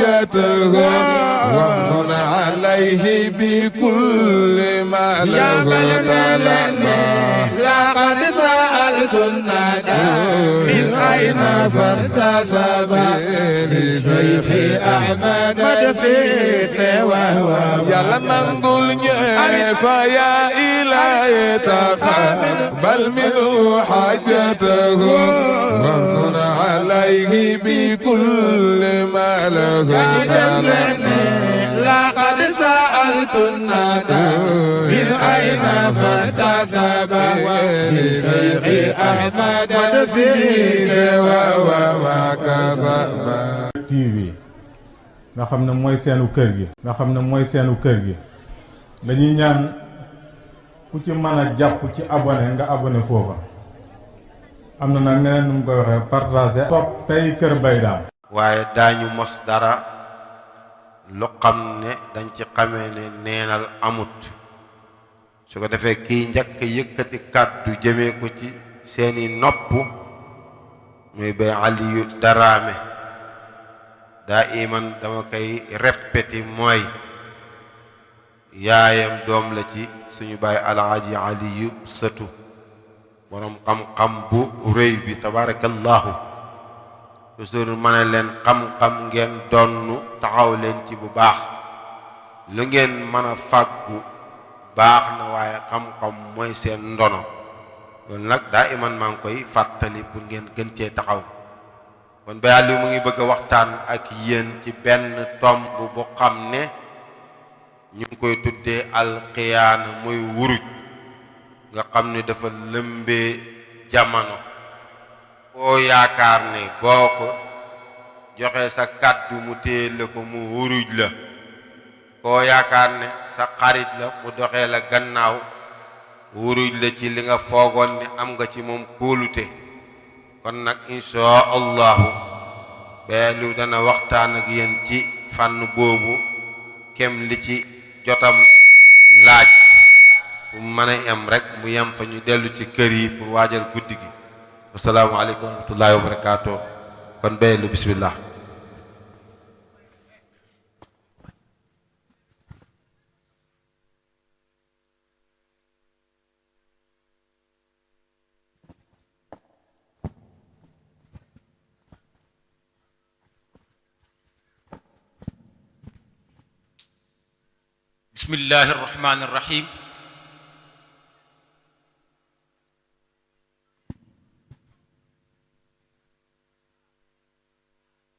حاجته وامن عليه بكل ما له لقد سألت الندى من أين فارتسب لشيخ أحمد مدسيس وهو يلا نقول فيا إلهي تقبل منه حاجته وامن عليه بكل ما له لقد سألت الندى من أين فارتسب لشيخ أحمد مدسيس وهو ما كسب TV nga xam ne mooy seenu kër gi dañuy ñaan ku ci mën a jàpp ci abonné nga abonné foofa am na nag neneen nu mu koy waxee partagé toppay Kër Mbaye Dame waaye daañu mos dara lu xam ne dañ ci xamee ne neenal amut su ko defee kiy njëkk yëkkati kàddu jëmee ko ci seeni nopp muy Baye Aliou Darame daa iman dama koy répété mooy yaayam doom la ci suñu baay Alaaji Aliyu Sëtu borom xam-xam bu rëy bi tabarakallahu toujours ma ne leen xam-xam ngeen donnu taxaw leen ci bu baax lu ngeen mën a fàggu baax na waaye xam-xam mooy seen ndono loolu nag daa iman maa ngi koy fàttali pour ngeen gën cee taxaw kon Baye Aliou mu ngi bëgg a waxtaan ak yéen ci benn tomb bu xam ne ñu ngi koy tuddee alqiyaana muy wuruj nga xam ne dafa lëmbee jamono koo yaakaar ne boo ko joxe sa kàddu mu téye ko mu wuruj la koo yaakaar ne sa xarit la mu doxee la gannaaw wuruj la ci li nga foogoon ne am nga ci moom kóolute kon nag insha allahu Baye Aliou dana waxtaan ak yéen ci fànn boobu kem li ci jotam laaj bu mën a yem rek mu yem fa ñu dellu ci kër yi pour waajal guddi gi assalaamu aleykum wa rahmatullahi wa barakaatuh kon Baye Aliou bismillah بسم الله الرحمن الرحيم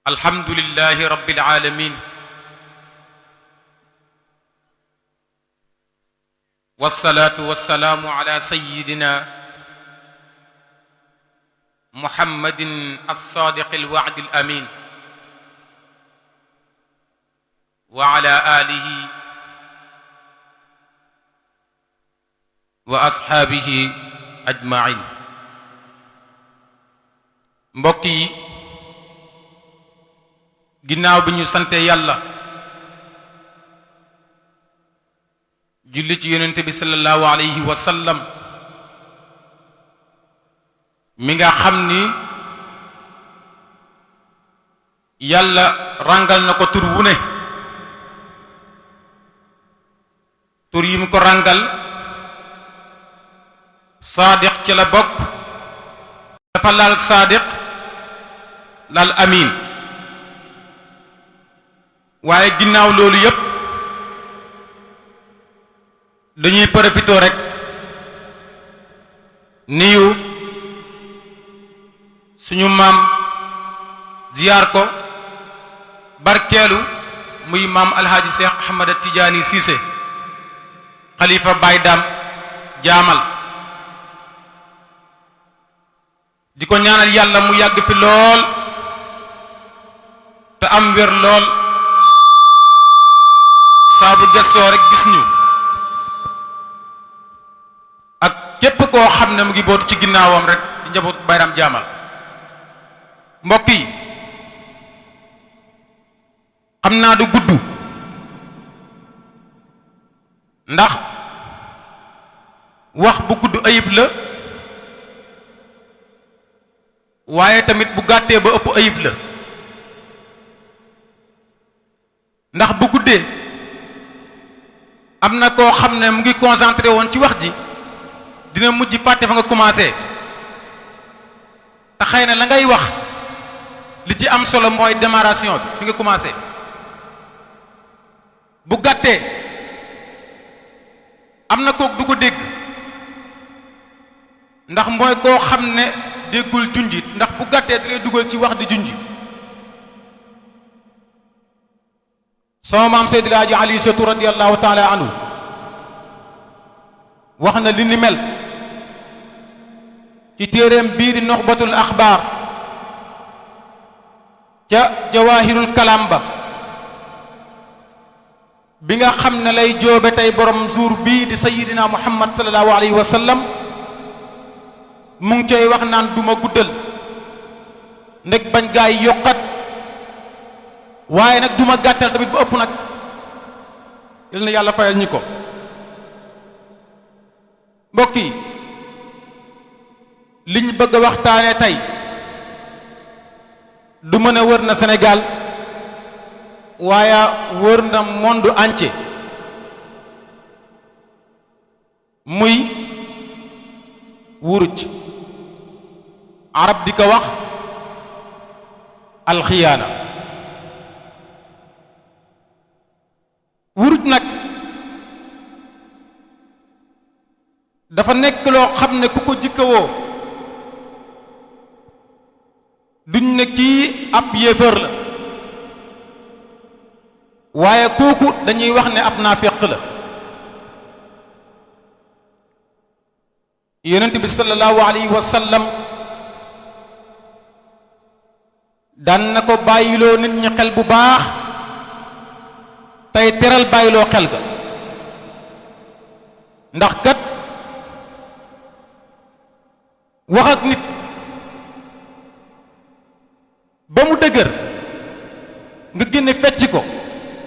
الحمد لله رب العالمين والصلاة والسلام على سيدنا محمد الصادق الوعد الأمين وعلى آله wa asxaabihi ajmain mbokk yi ginnaaw bi ñu sante yàlla julli ci yonente bi sallallahu alayhi wa sallam mi nga xam ni yàlla ràngal na ko tur wu ne tur yi mu ko ràngal saadiq ci la bokk dafa laal saadiq laal amin waaye ginnaaw loolu yépp dañuy profitoo rek niyu suñu maam ziyaar ko barkeelu muy maam alhaaji Cheikh Ahmad Tidiane Cissé xalifa Baye Dame jaamal di ko ñaanal yàlla mu yàgg fi lool te am wér lool saabu gestoo rek gis ñu ak képp koo xam ne mu ngi bootu ci ginnaawam rek di njabootu Baye Dame jaamal mbokk yi xam naa du gudd ndax wax bu gudd ayib la waaye tamit bu gàttee ba ëpp ayib la ndax bu guddee am na koo xam ne mu ngi concentré woon ci wax ji dina mujj fàtte fa nga commencé te xëy na la ngay wax li ci am solo mooy démarration bi fi nga commencé bu gàttee am na kook du ko dégg ndax mooy koo xam ne déggul junji ndax bu gàttee da lay dugal ci wax di junji sama maam Seydil Hadji Ali Satu radiyallahu taala anhu wax na li ni mel ci téeréem bii di Nuxbatul Axbaar ca Jawaahirul Kalaam ba bi nga xam ne lay joobe tey borom jour bii di Sayyidina Muhammad sallallahu alayhi wa sallam mu ngi cay wax naan duma guddal ndeg bañ gaay yokkat waaye nag duma gàttal tamit bu ëpp nag yal na yàlla fayal ñi ko mbokk yi liñ bëgg a waxtaane tey du mën a wër na Sénégal waaye wër na monde entier muy wuruj arab di ko wax alxiyaana wuruj nag dafa nekk loo xam ne ku ko jikkawoo duñ ne kii ab yéefar la waaye kooku dañuy wax ne ab naafeq la yonent bi sallallahu alayhi wa sallam daan na ko bàyyiloo nit ñi xel bu baax tey teral bàyyiloo xel ga ndax kat wax ak nit ba mu dëgër nga génne fecc ko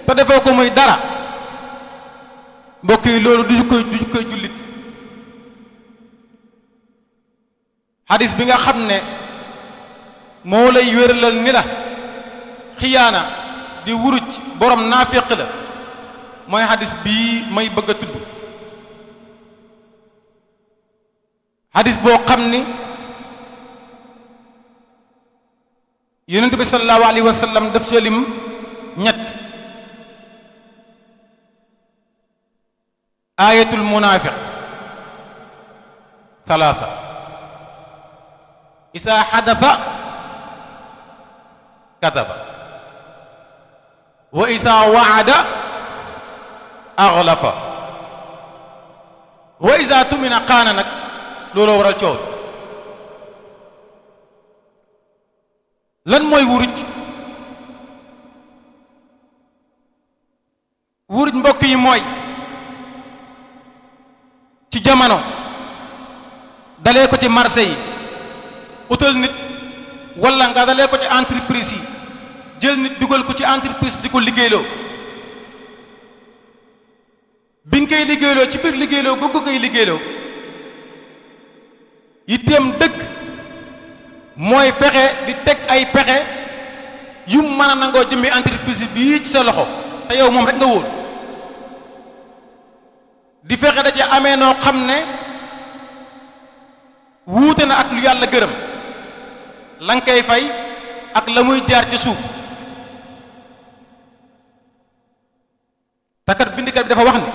te defoo ko muy dara mbokk yi loolu du koy jullit xadis bi nga xam ne moo lay wéralal ni la xiyaana di wuruj borom naaféq la mooy xadis bii may bëgg a tudd xadis boo xam ni yonent bi sallallahu alayhi wa sallam daf ci lim ñett ayatul munafiq thalatha isa hadatha kadaba wa isa wa'ada aghlafa wa isa tumina qaana nag looloo waral coow lan mooy wuruj wuruj mbokk yi mooy ci jamono dalee ko ci marché yi utal nit walla nga dalee ko ci entreprise yi jël nit dugal ko ci entreprise di ko liggéeyloo bi nga koy liggéeyloo ci biir liggéeyloo googu koy liggéeyloo yitteem dëgg mooy fexe di teg ay pexe yu mën a nangoo jëmmi entreprise bii ci sa loxo te yow moom rek nga wóor di fexe da ci amee noo xam ne wuute na ak lu yàlla gërëm la nga koy fay ak la muy jaar ci suuf te kat bindikat bi dafa wax ni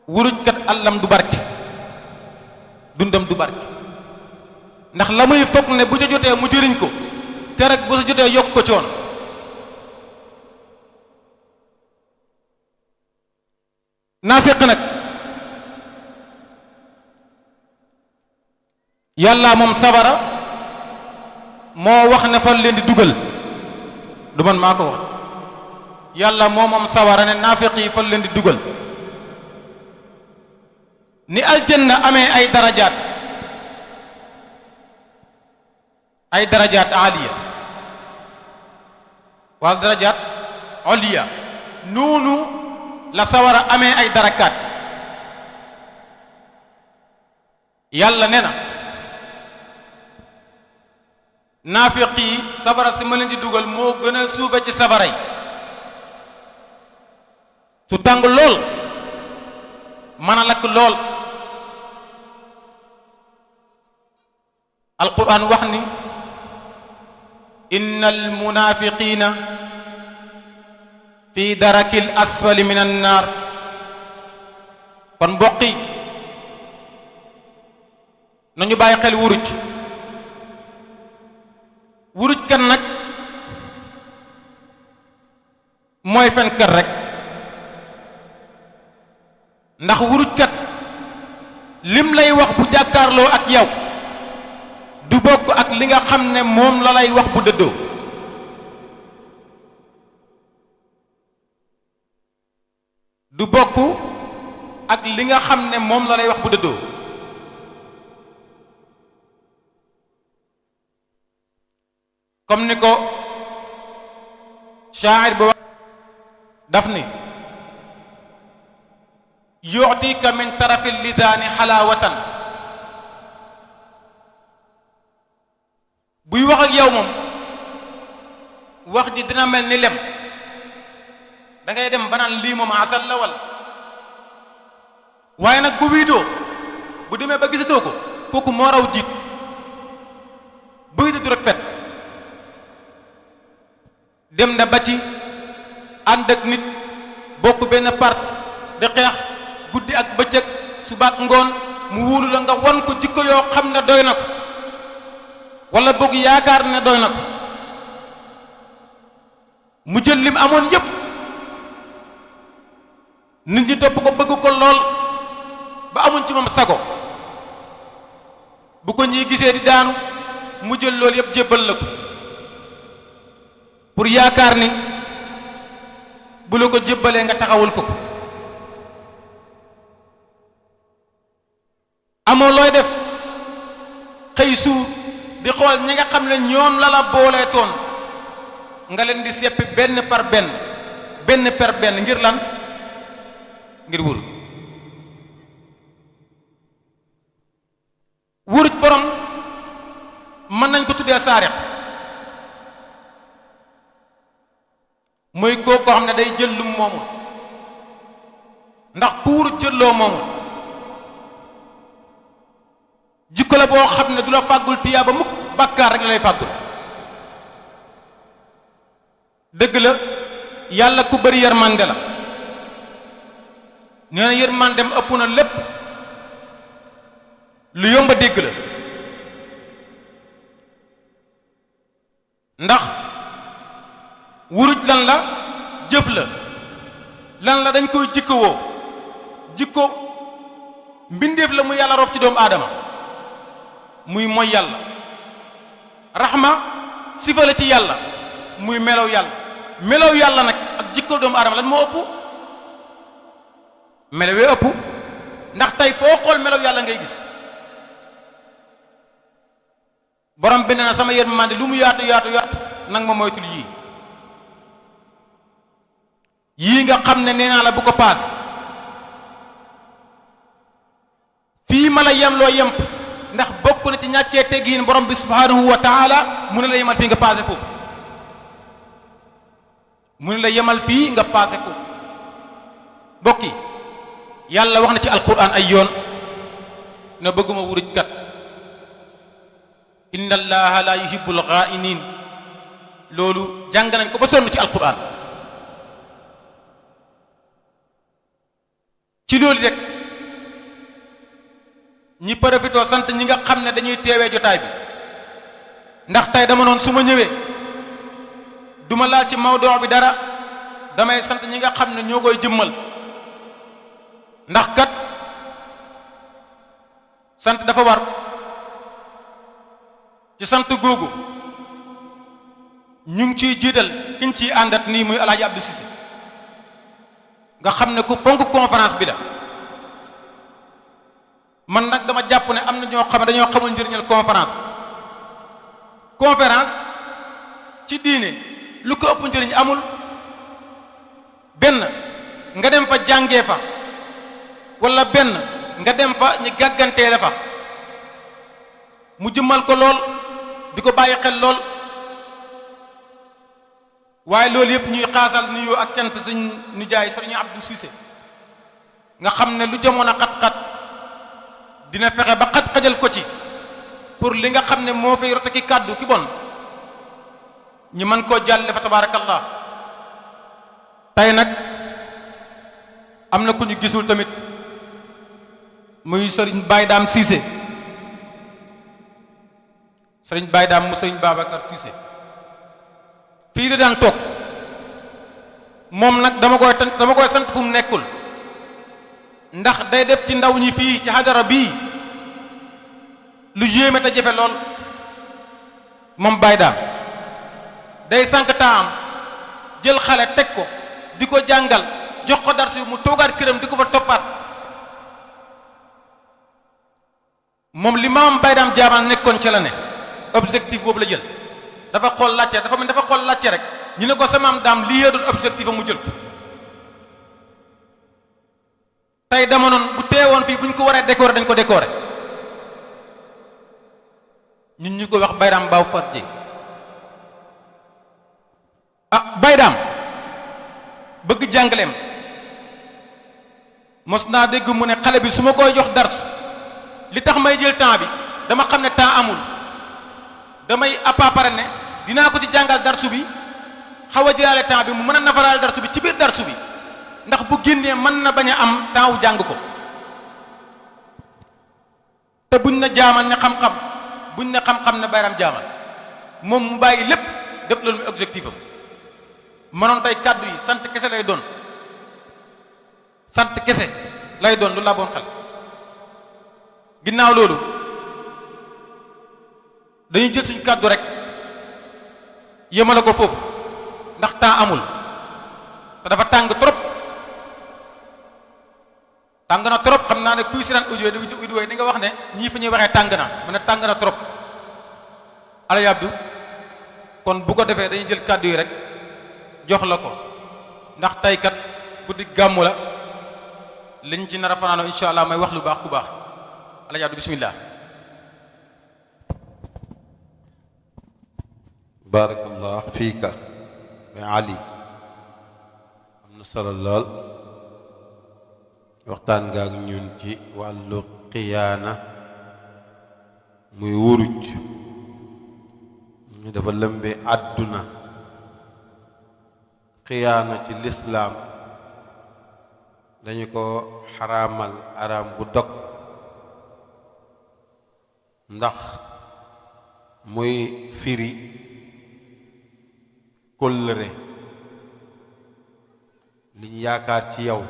wurujkat àllam du barke dundam du barke ndax la muy foog ne bu ca jotee mu jëriñ ko te rek bu sa jotee yokk ko coon naafeq nag yàlla moom sabara moo wax ne fan leen di dugal du man maa ko wax yàlla moo moom sawara ne naafeq yi fan leen di dugal ni aljanna amee ay darajaat aliya wala darajaat oliya noonu la sawara amee ay darakaat yàlla ne na naafiq yi safara si ma leen di dugal moo gën a suufe ci safara yi su tàng lool mën a lakk lool. alquran wax ni innal munafiqina fi darakil asfali min an naar. kon mbokk yi nañu bàyyi xel wuruj kan nag mooy fenkat rek, ndax wurujkat lim lay wax bu jàkkaarloo ak yow du bokk ak li nga xam ne moom la lay wax bu dëddoo. du bokk ak li nga xam ne moom la lay wax bu dëddoo. comme ni ko shaa'ir ba wax daf ni yu'tika min tarafil lidaani xalaawatan. buy wax ak yow moom wax ji dina mel ni lem, da ngay dem ba naan lii moom asal la wal. waaye nag bu wiidoo bu demee ba gisatoo ko kooku moo raw jiit buy du rek fet dem na ba ci ànd ak nit bokk benn parti di xeex guddi ak bëccëg suba ak ngoon mu wóolu la nga won ko jikko yoo xam ne doy na ko wala boog yaakaar ne doy na ko mu jël lim amoon yépp nit ñi topp ko bëgg ko lool ba amuñ ci moom sago bu ko ñii gisee di daanu mu jël loolu yépp jébbal la ko pour yaakaar ni bu la ko jébbalee nga taxawul ko amoo looy def xëy suur di xool ñi nga xam ne ñoom la la boolee toon nga leen di seppi benn par benn per benn ngir lan ngir wuruj borom mën nañ ko tuddee saarix mooy koo xam ne day jël lum moomul ndax ku wuruj jël loo moomul jikko la boo xam ne du la fàggul tiyaaba mukk bàkkaar rek la lay fàggul. dëgg la yàlla ku bari yërmande la, nee na yërmandem ëpp na lépp, lu yomba dégg la ndax wuruj lan la jëf la lan la dañ koy jikkowoo jikko mbindeef la mu yàlla roof ci doomu aadama muy mooy yàlla. raxma sifa la ci yàlla muy melow yàlla nag ak jikko doomu aadama lan moo ëpp melowee ëpp ndax tey foo xool melow yàlla ngay gis. borom bi nee na sama yërmande lu mu yaatu nag ma moytul yii nga xam ne nee naa la bu ko paase fii ma la yem loo yemp ndax bokk na ci ñàkkee teggiin borom bi subhanahu wa taala mu ne la yemal fii nga paase foofu bokki yàlla wax na ci alquran ay yoon ne bëgguma wuruj kat inna allaha la yuhibbul gha'inin loolu jàng nañ ko ba sonn ci alquran. ci loolu rek ñi profitoo sant ñi nga xam ne dañuy teewee jotaay bi ndax tey dama noon su ma ñëwee duma laal ci mawduu bi dara damay sant ñi nga xam ne ñoo koy jëmmal ndax kat sant dafa war. ci sant googu ñu ngi ciy jiital kiñ ciy àndat nii muy alaaji Abdou Cissé nga xam ne ku fonk conférence bi la. man nag dama jàpp ne am na ñoo xam ne dañoo xamul njëriñal conférence ci diine lu ko ëpp njëriñ amul. benn nga dem fa jàngee fa wala benn nga dem fa ñi gàggantee la fa mu jëmmal ko lool di ko bàyyi xel lool waaye loolu yëpp ñuy xaasal nuyoo ak cant suñ nijaay sëriñ Abdou Cissé nga xam ne lu jamono xat-xat dina fexe ba xaj-xajal ko ci pour li nga xam ne moo fay rote ki kàddu ki bon ñu mën koo jàlle fa tabaarakallah. tey nag am na ku ñu gisul tamit muy sëriñ Baye Dame Cissé sëriñ Baye Dame mu sëriñ Babacar Cissé fii la daan toog moom nag dama koy sant fu mu nekkul ndax day def ci ndaw ñi fii ci hadara bii lu yéeme te jafe lool. moom Baye Dame day sànq taam jël xale teg ko di ko jàngal jox ko darsu mu toogaat këram di ko fa toppaat moom li maamam Baye Dame jaamal nekkoon ca la ne objectif boobu la jël dafa xool laajte dafa xool laajte rek ñu ne ko sa maam Dame lii yee doon objectif am mu jël ko tey dama noon bu teewoon fii bu ñu ko waree décorer dañ ko décorer ñun ñu ko wax Baye Dame baaw fat ji Baye Dame bëgg jàngaleem mos naa dégg mu ne xale bi su ma koy jox darsu li tax may jël temps bi dama xam ne temps amul damay appapare ne dinaa ko ci jàngal darsu bi xaw a jëlaale temps bi mu mën a nafaraale darsu bi ci biir darsu bi ndax bu génnee mën na bañ a am temps wu jàng ko te buñ na jaamal ne xam-xam buñ ne xam-xam ne Baye Dame jaamal moom mu bàyyi lépp def loolu muy objectif am mënoon tey kàddu yi sant kese lay doon sant kese lay doon lu la boon xel ginnaaw loolu dañuy jël suñu kàddu rek yemale ko foofu ndax temps amul te dafa tàng trop tàng na trop xam naa ne kuy si daan audio di nga wax ne ñii fa ñuy waxee tàng na mu ne tàng na trop ala yabdu kon bu ko defee dañuy jël kàddu yi rek jox la ko ndax tey kat guddi gàmmu la liñ ci nar a fanaanoo insha allah may wax lu baax ku baax ala yabdu bismillah. barakallah fiika bay Ali am na solo lool waxtaan nga ak ñun ci wàllu xiyaana muy wuruj ñu dafa lëmbe àdduna xiyaana ci lislaam dañu ko xaraamal araam bu dog ndax muy firi kóllëre li ñu yaakaar ci yow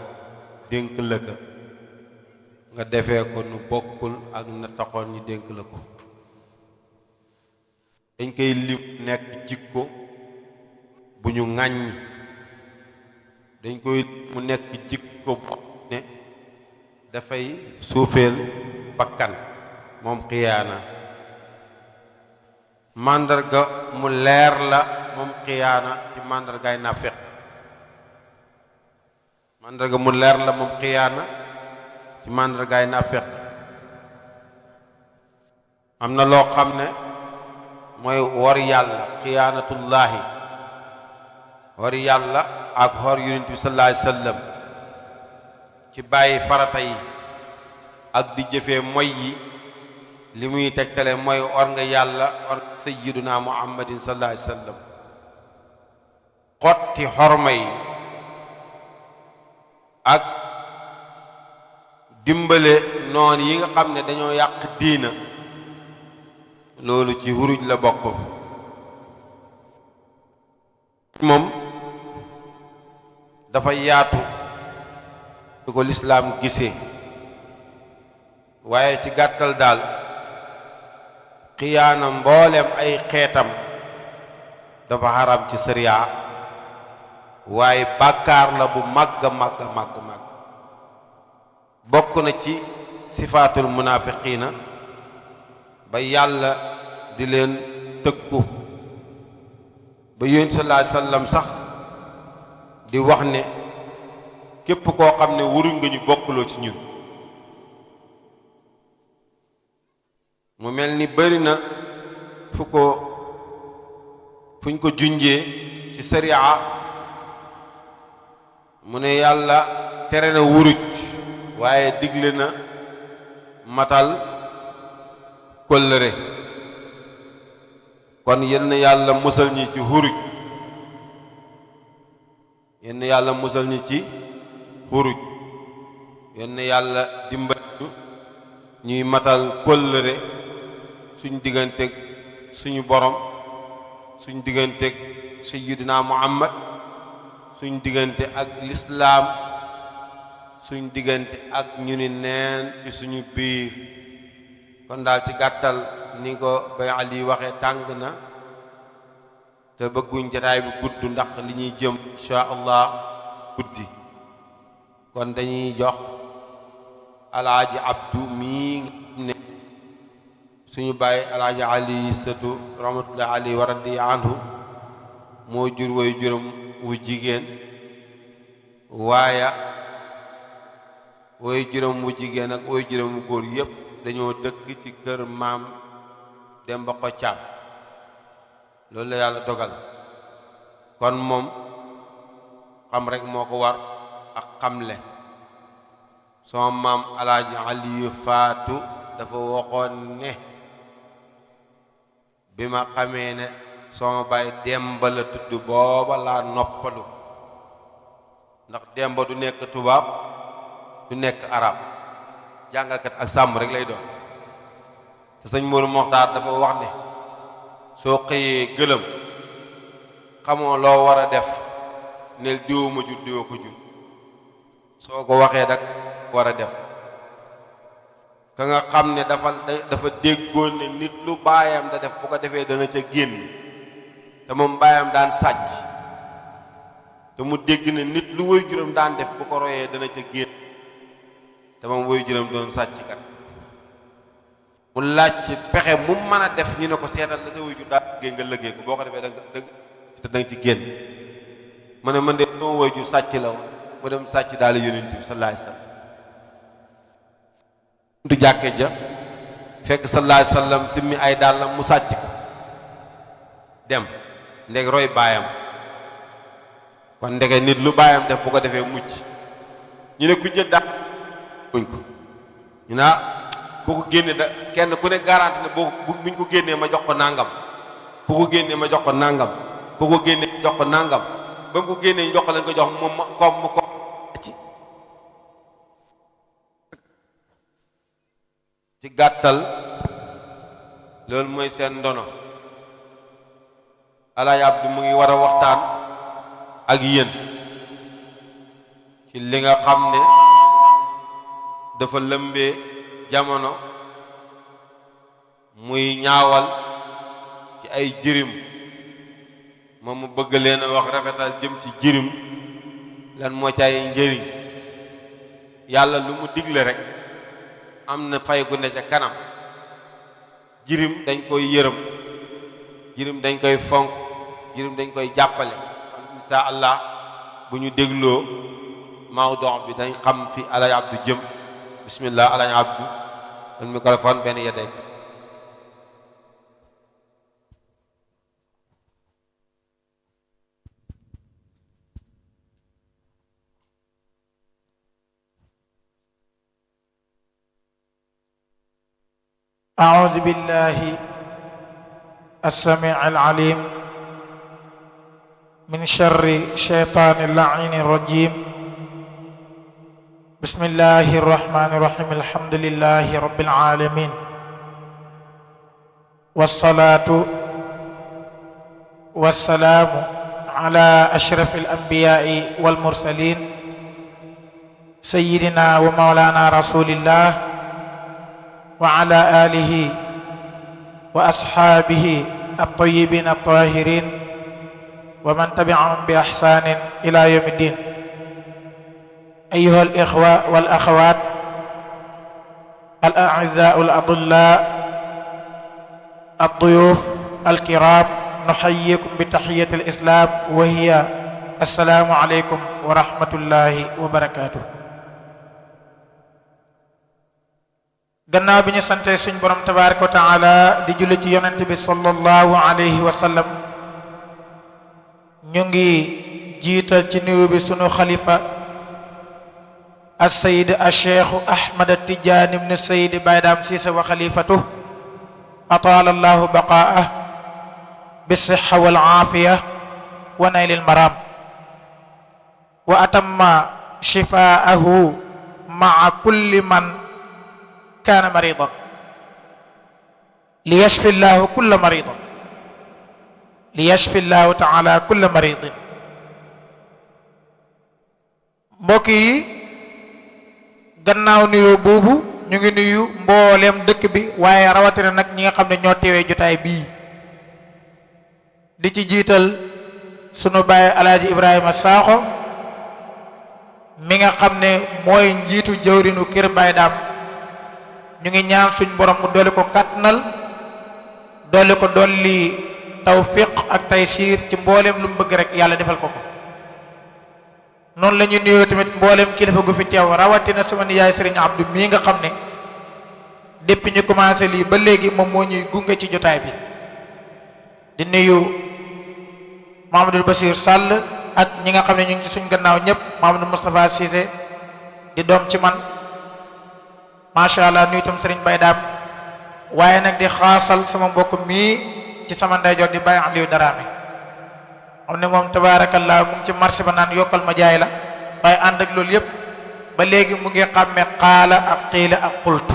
dénk la ko nga defee ko nu bokkul ak na taxoon ñi dénk la ko dañ koy lim nekk jikko bu ñu ŋàññi dañ koy mu nekk jikko bu ne dafay suufeel bakkan moom xiyaana màndarga mu leer la moom xiyaana ci màndargaay naafeq màndarga mu leer la moom xiyaana ci màndargaay naafeq am na loo xam ne mooy wor yàlla xiyaanatullaahi wor yàlla ak xor yonent bi sallallahu alayhi wa sallam ci bàyyi farata yi ak di jëfee moy yi li muy tegtale mooy or nga yàlla or sayyiduna muhammadin sallallahu alayhi wa sallam xotti xorma yi ak dimbale noon yi nga xam ne dañoo yàq diina loolu ci huruj la bokk moom dafa yaatu du ko lislaam gisee waaye ci gàttal daal xiyaana mboolem ay xeetam dafa xaram ci sariya waaye bàkkaar la bu màgg màgg màgg màgg bokk na ci sifaatul munaafiqiina ba yàlla di leen tëkku ba yonent sallallahu alayhi wa sallam sax di wax ne képp koo xam ne waruñ nga ñu bokkuloo ci ñun mu mel ni bari na fu ko fuñ ko junjee ci sariya mu ne yàlla tere na wuruj waaye digle na matal kóllëre kon yenn yàlla musal ñi ci wuruj yenn yàlla musal ñi ci wuruj yenn yàlla dimbali ñuy matal kóllëre suñ digganteeg suñu borom suñ digganteeg sayyidina Muhammad suñ diggante ak lislaam suñ diggante ak ñu ni neen ci suñu biir kon daal ci gàttal ni ko Baye Ali waxee tàng na te bëgguñ jataay bi gudd ndax li ñuy jëm insha allah guddi kon dañuy jox alaaji Abdu mii ne suñu Baye alaaji Ali sëtu rahmatullahi alayhi wa radiya anhu moo jur way juróom wu jigéen waaye way juróom wu jigéen ak way juróom wu góor yépp dañoo dëkk ci kër maam Demba Xoccaam loolu la yàlla dogal kon moom xam rek moo ko war ak xamle sama maam alaaji Aliyu Faatu dafa waxoon ne bi ma xamee ne sama baay Demba la tudd booba laa noppalu ndax Demba du nekk tubaab du nekk arab jàngalkat ak sàmm rek lay doon te sëñ Moodu Moxtaar dafa wax ne soo xëyee gëlëm xamoo loo war a def nel diw ma jur diw ko jur soo ko waxee dak war a def ka nga xam ne dafa déggoon ne nit lu baayam da def bu ko defee dana ca génn te moom baayam daan sàcc te mu dégg ne nit lu woy juróom daan def bu ko royee dana ca génn te moom woy juróom doon sàcc kat mu laaj ci pexe mu mën a def ñu ne ko seetal la sa woy jur daan liggéey nga liggéey ko boo ko defee danga ci génn ma ne man de sama woy jur sàcc la woon mu dem sàcc daal yonent bi sallallahu alayhi wasallam du jàkke ja fekk sallallahu alayhi wasallam simmi ay dàllam mu sàcc ko dem ndeg roy baayam kon ndege nit lu baayam def bu ko defee mucc ñu ne ku jël daal buñ ko ñu ne boo ko génnee da kenn ku ne garanti ne buñ ko génnee ma jox ko nangam bu ko génnee ma jox ko nangam bu ko génnee jox ko nangam ba mu ko génnee ñu jox ko lañ ko jox moom mu ko ci gàttal loolu mooy seen ndono Alaaji Abdu mu ngi war a waxtaan ak yéen ci li nga xam ne dafa lëmbee jamono muy ñaawal ci ay jirim moom mu bëgg leen a wax rafetal jëm ci jirim lan moo ci ay njëriñ yàlla lu mu digle rek am na fay gu ne ca kanam jirim dañ koy yërëm jirim dañ koy fonk jirim dañ koy jàppale insha allah bu ñu dégloo mawduu bi dañ xam fi Alaaji Abdu jëm bismillah Alaaji Abdu al microphone benn yedek أعوذ بالله السميع العليم من شر الشيطان اللعين الرجيم بسم الله الرحمن الرحيم الحمد لله رب العالمين والصلاة والسلام على أشرف الأنبياء والمرسلين سيدنا ومولانا رسول الله وعلى آله وأصحابه الطيبين الطاهرين ومن تبعهم بإحسان إلى يوم الدين أيها الإخوة والأخوات الأعزاء الأضلاء الضيوف الكرام نحييكم بتحية الإسلام وهي السلام عليكم ورحمة الله وبركاته gannaaw bi ñu sante suñ borom tabaaraka wa taala di julli ci yonent bi sallallahu alayhi wa sallam ñu ngi jiital ci nuyu bi sunu xalifa as-sayyid ash-shaykh Ahmad at-Tijaani ibn sayyid Baye Dame Cissé wa xalifatuh ataala allahu baqaa'ah bis-sihha wal aafiya wa naylil maraam wa atamma shifaahu ma'a kulli man kaana maridan liyashfi llahu kulla maridin liyashfi llahu taala kulla maridin. mbokk yi gannaaw nuyoo boobu ñu ngi nuyu mbooleem dëkk bi waaye rawatina nag ñi nga xam ne ñoo teewee jotaay bii di ci jiital sunu baay alaaji Ibrahima Sakho mi nga xam ne mooy njiitu jawrinu kër Baye Dame. ñu ngi ñaan suñ borom mu dolli ko kàttanal dolli ko dolli tawfiq ak taysiir ci mbooleem lu mu bëgg rek yàlla defal ko ko. noonu la ñuy nuyoo tamit mbooleem kilifa gu fi teew rawatina sama nijaay Serigne Abdou mii nga xam ne depuis ñu commencé lii ba léegi moom moo ñuy gunge ci jotaay bi. di nuyu Mamadou Bassir Sall ak ñi nga xam ne ñu ngi ci suñ gannaaw ñëpp Mamadou Moustapha Cissé di doom ci man. macha allah nuyu itam Serigne Baye Dame waaye nag di xaasal sama mbokk mii ci sama ndeyjoor di Baye Aliou Darame xam ne moom tabaarakallah mu ngi ci marché ba naan yokkal ma jaay la waaye ànd ak loolu yëpp ba léegi mu ngi xàmme xaala ak xiila ak xultu.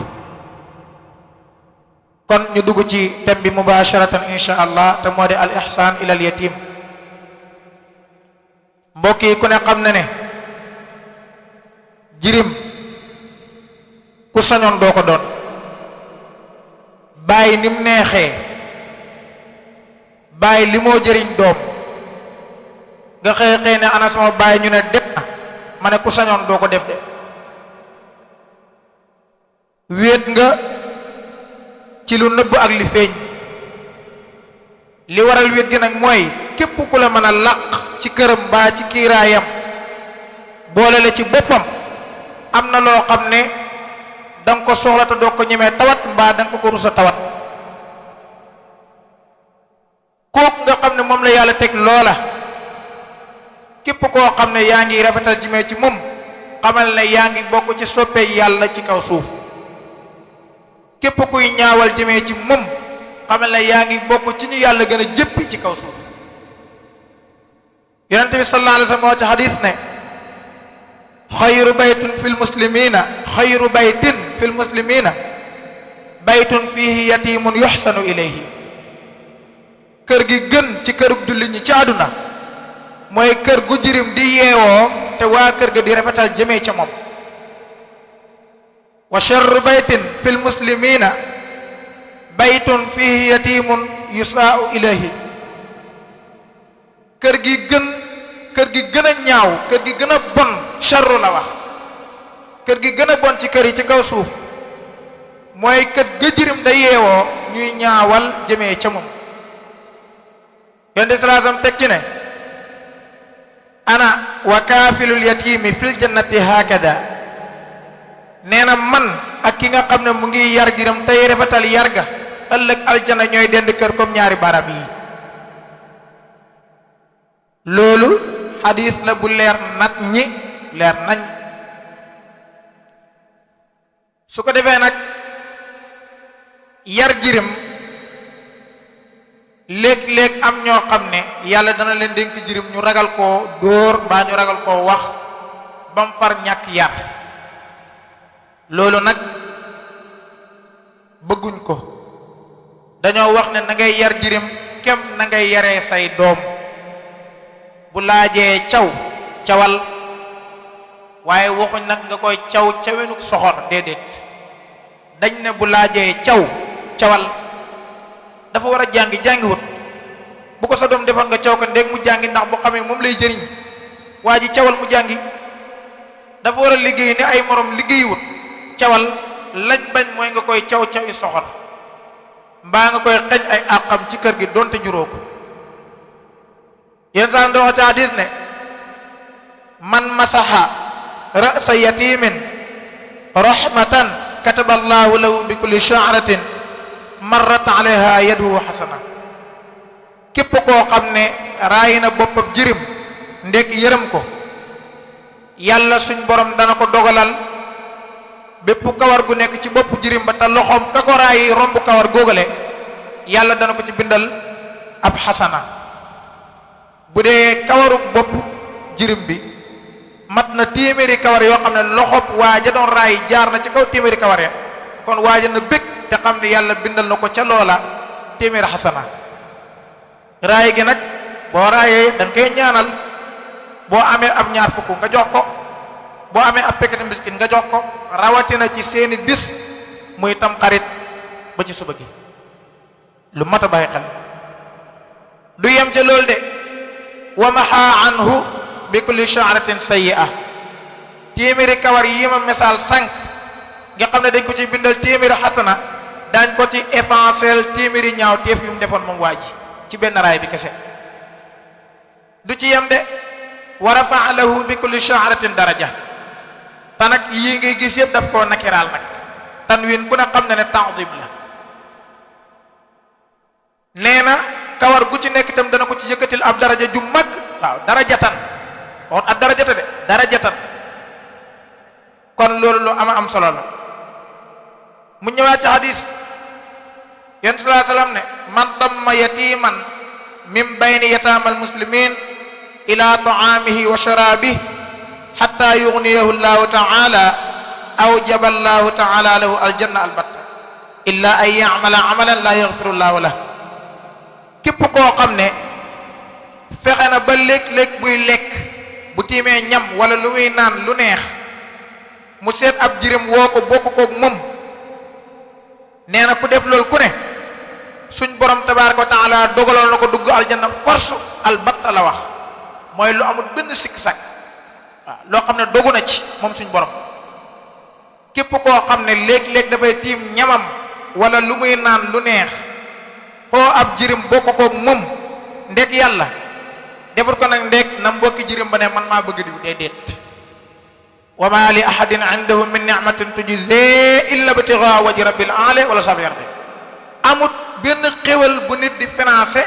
kon ñu dugg ci thème bi mubasharatan insha allah te moo di al ihsan ila al yatim. mbokk yi ku ne xam na ne jirim ku sañoon doo ko doon. bàyyi ni mu neexee bàyyi li moo jëriñ doom nga xëy ne ana sama bàyyi ñu ne def na ma ne ku sañoon doo ko def de. wéet nga ci lu nëbb ak li feeñ. li waral wéet gi nag mooy képp ku la mën a làq ci këram mbaa ci kiiraayam boole la ci boppam am na loo xam ne danga ko soxla te doo ko ñemee tawat mbaa danga ko rusa tawat. kooku nga xam ne moom la yàlla teg loola képp koo xam ne yaa ngi rafetal jëmee ci moom xamal ne yaa ngi bokk ci soppee yàlla ci kaw suuf. képp kuy ñaawal jëmee ci moom xamal ne yaa ngi bokk ci ñu yàlla gën a jëppi ci kaw suuf. yonent bi sallallahu alayhi wa sallam moo ci xadiis ne xayru baytun fil muslimina xayru baytin fil muslimina baytun fihi yatimun yuxsanu ilayhi. kër gi gën ci kërug jullit ñi ci àdduna mooy kër gu jirim di yeewoo te waa kër ga di rafetal jëmee ca moom. wa sharru baytin fil muslimina baytun fihi yatimun yusaau ilayhi. kër gi gën a ñaaw kër gi gën a bon sharru la wax kër gi gën a bon ci kër yi ci kaw suuf mooy kër ga jirim da yeewoo ñuy ñaawal jëmee ca moom. yonent salaasam teg ci ne ana wa kaafilul yatimi fil jannati hakada. nee na man ak ki nga xam ne mu ngi yar jirim tey rafetal yar ga ëllëg aljana ñooy dend kër comme ñaari baram yi. loolu xadiis la bu leer leer nañ. su ko defee nag yar jirim léeg-léeg am ñoo xam ne yàlla dana leen dénk jirim ñu ragal koo dóor mbaa ñu ragal koo wax bam far ñàkk yar. loolu nag bëgguñ ko. dañoo wax ne na ngay yar jirim kem na ngay yaree say doom. bu laajee cawal waaye waxuñ nag nga koy cawenuk soxor déedéet. dañ ne bu laajee cawal dafa war a jàngiwut. bu ko sa doom defoon nga caw ko ndéeg mu jàngi ndax bu xamee moom lay jëriñ. waa ji cawal mu jàngi. dafa war a liggéey ne ay morom liggéeyiwut. cawal lañ bañ mooy nga koy cawi soxor mbaa nga koy xeñ ay àqam ci kër gi donte juróo ko. yenn saa ndox ci hadis ne man masaha ra'sa yatimin rahmatan kataba allahu lahu bi kulli sha'ratin marrat alayha yaduhu hasana. képp koo xam ne raay na boppam jirim ndek yërëm ko yàlla suñ borom dana ko dogalal bépp kawar gu nekk ci bopp jirim ba te loxoom ka ko raay romb kawar góogale yàlla dana ko ci bindal ab xasana bu dee kawaru bopp jirim bi mat na téeméeri kawar yoo xam ne loxob waaja doon raay jaar na ci kaw téeméeri kawar ya kon waaja na bég te xam ne yàlla bindal na ko ca loola téeméeri xasana raay gi nag boo raayee da nga koy ñaanal boo amee ab ñaar fukk nga jox ko boo amee ab pekkati miskin nga jox ko rawatina ci seeni bis muy tam xarit ba ci suba gi lu mat a bàyyi xel du yem ca loolu de wa maha anhu bi kulli sha'ratin sayyi'a téeméeri kawar yi ma misaal sànq nga xam ne dañ ko ci bindal téeméeri xasana daañ ko ci effacer téeméeri ñaaw teef yu mu defoon moom waa ji ci benn raay bi kese du ci yem de wa rafa'a lahu bi kulli sha'ratin daraja te nag yii ngay gis yëpp daf koo nakiraal nag tanwin ku ne xam na ne ta'zim la nee na kawar gu ci nekk itam dana ko ci yëkkatil ab daraja ju mag waaw darajatan waxut ab darajata de darajatan kon loolu lu am solo la mu ñëwaat ci hadis yéen sallallahu alayhi wasallam ne man damma yatiman min bayni yataamal muslimin ila ta'amihi wa sharabihi hatta yughniyahu Allahu ta'ala awjaba Allahu ta'ala lahu aljanna albatta illa an ya'mala amalan la yaghfiru Allahu lahu képp koo xam ne fexe na ba léeg-léeg buy lekk bu tiimee ñam wala lu muy naan lu neex mu seet ab jirim woo ko bokk koog moom nee na ku def loolu ku ne suñ borom tabaaraka wa taala dogaloon na ko dugg aljanna force albatta la wax mooy lu amul benn sikk sàkk waaw loo xam ne dogu na ci moom suñ borom képp koo xam ne léeg-léeg dafay tiim ñamam wala lu muy naan lu neex koo ab jirim bokk koog moom ndek yàlla defut ko nag ndek na mbokki jirim ba ne man maa bëgg diw déedéet wa ma li ahadin indahu min ni'matin tujzaa illa ibtighaa wajhi rabbil a'la wala sab yarde amut benn xéwal bu nit di financé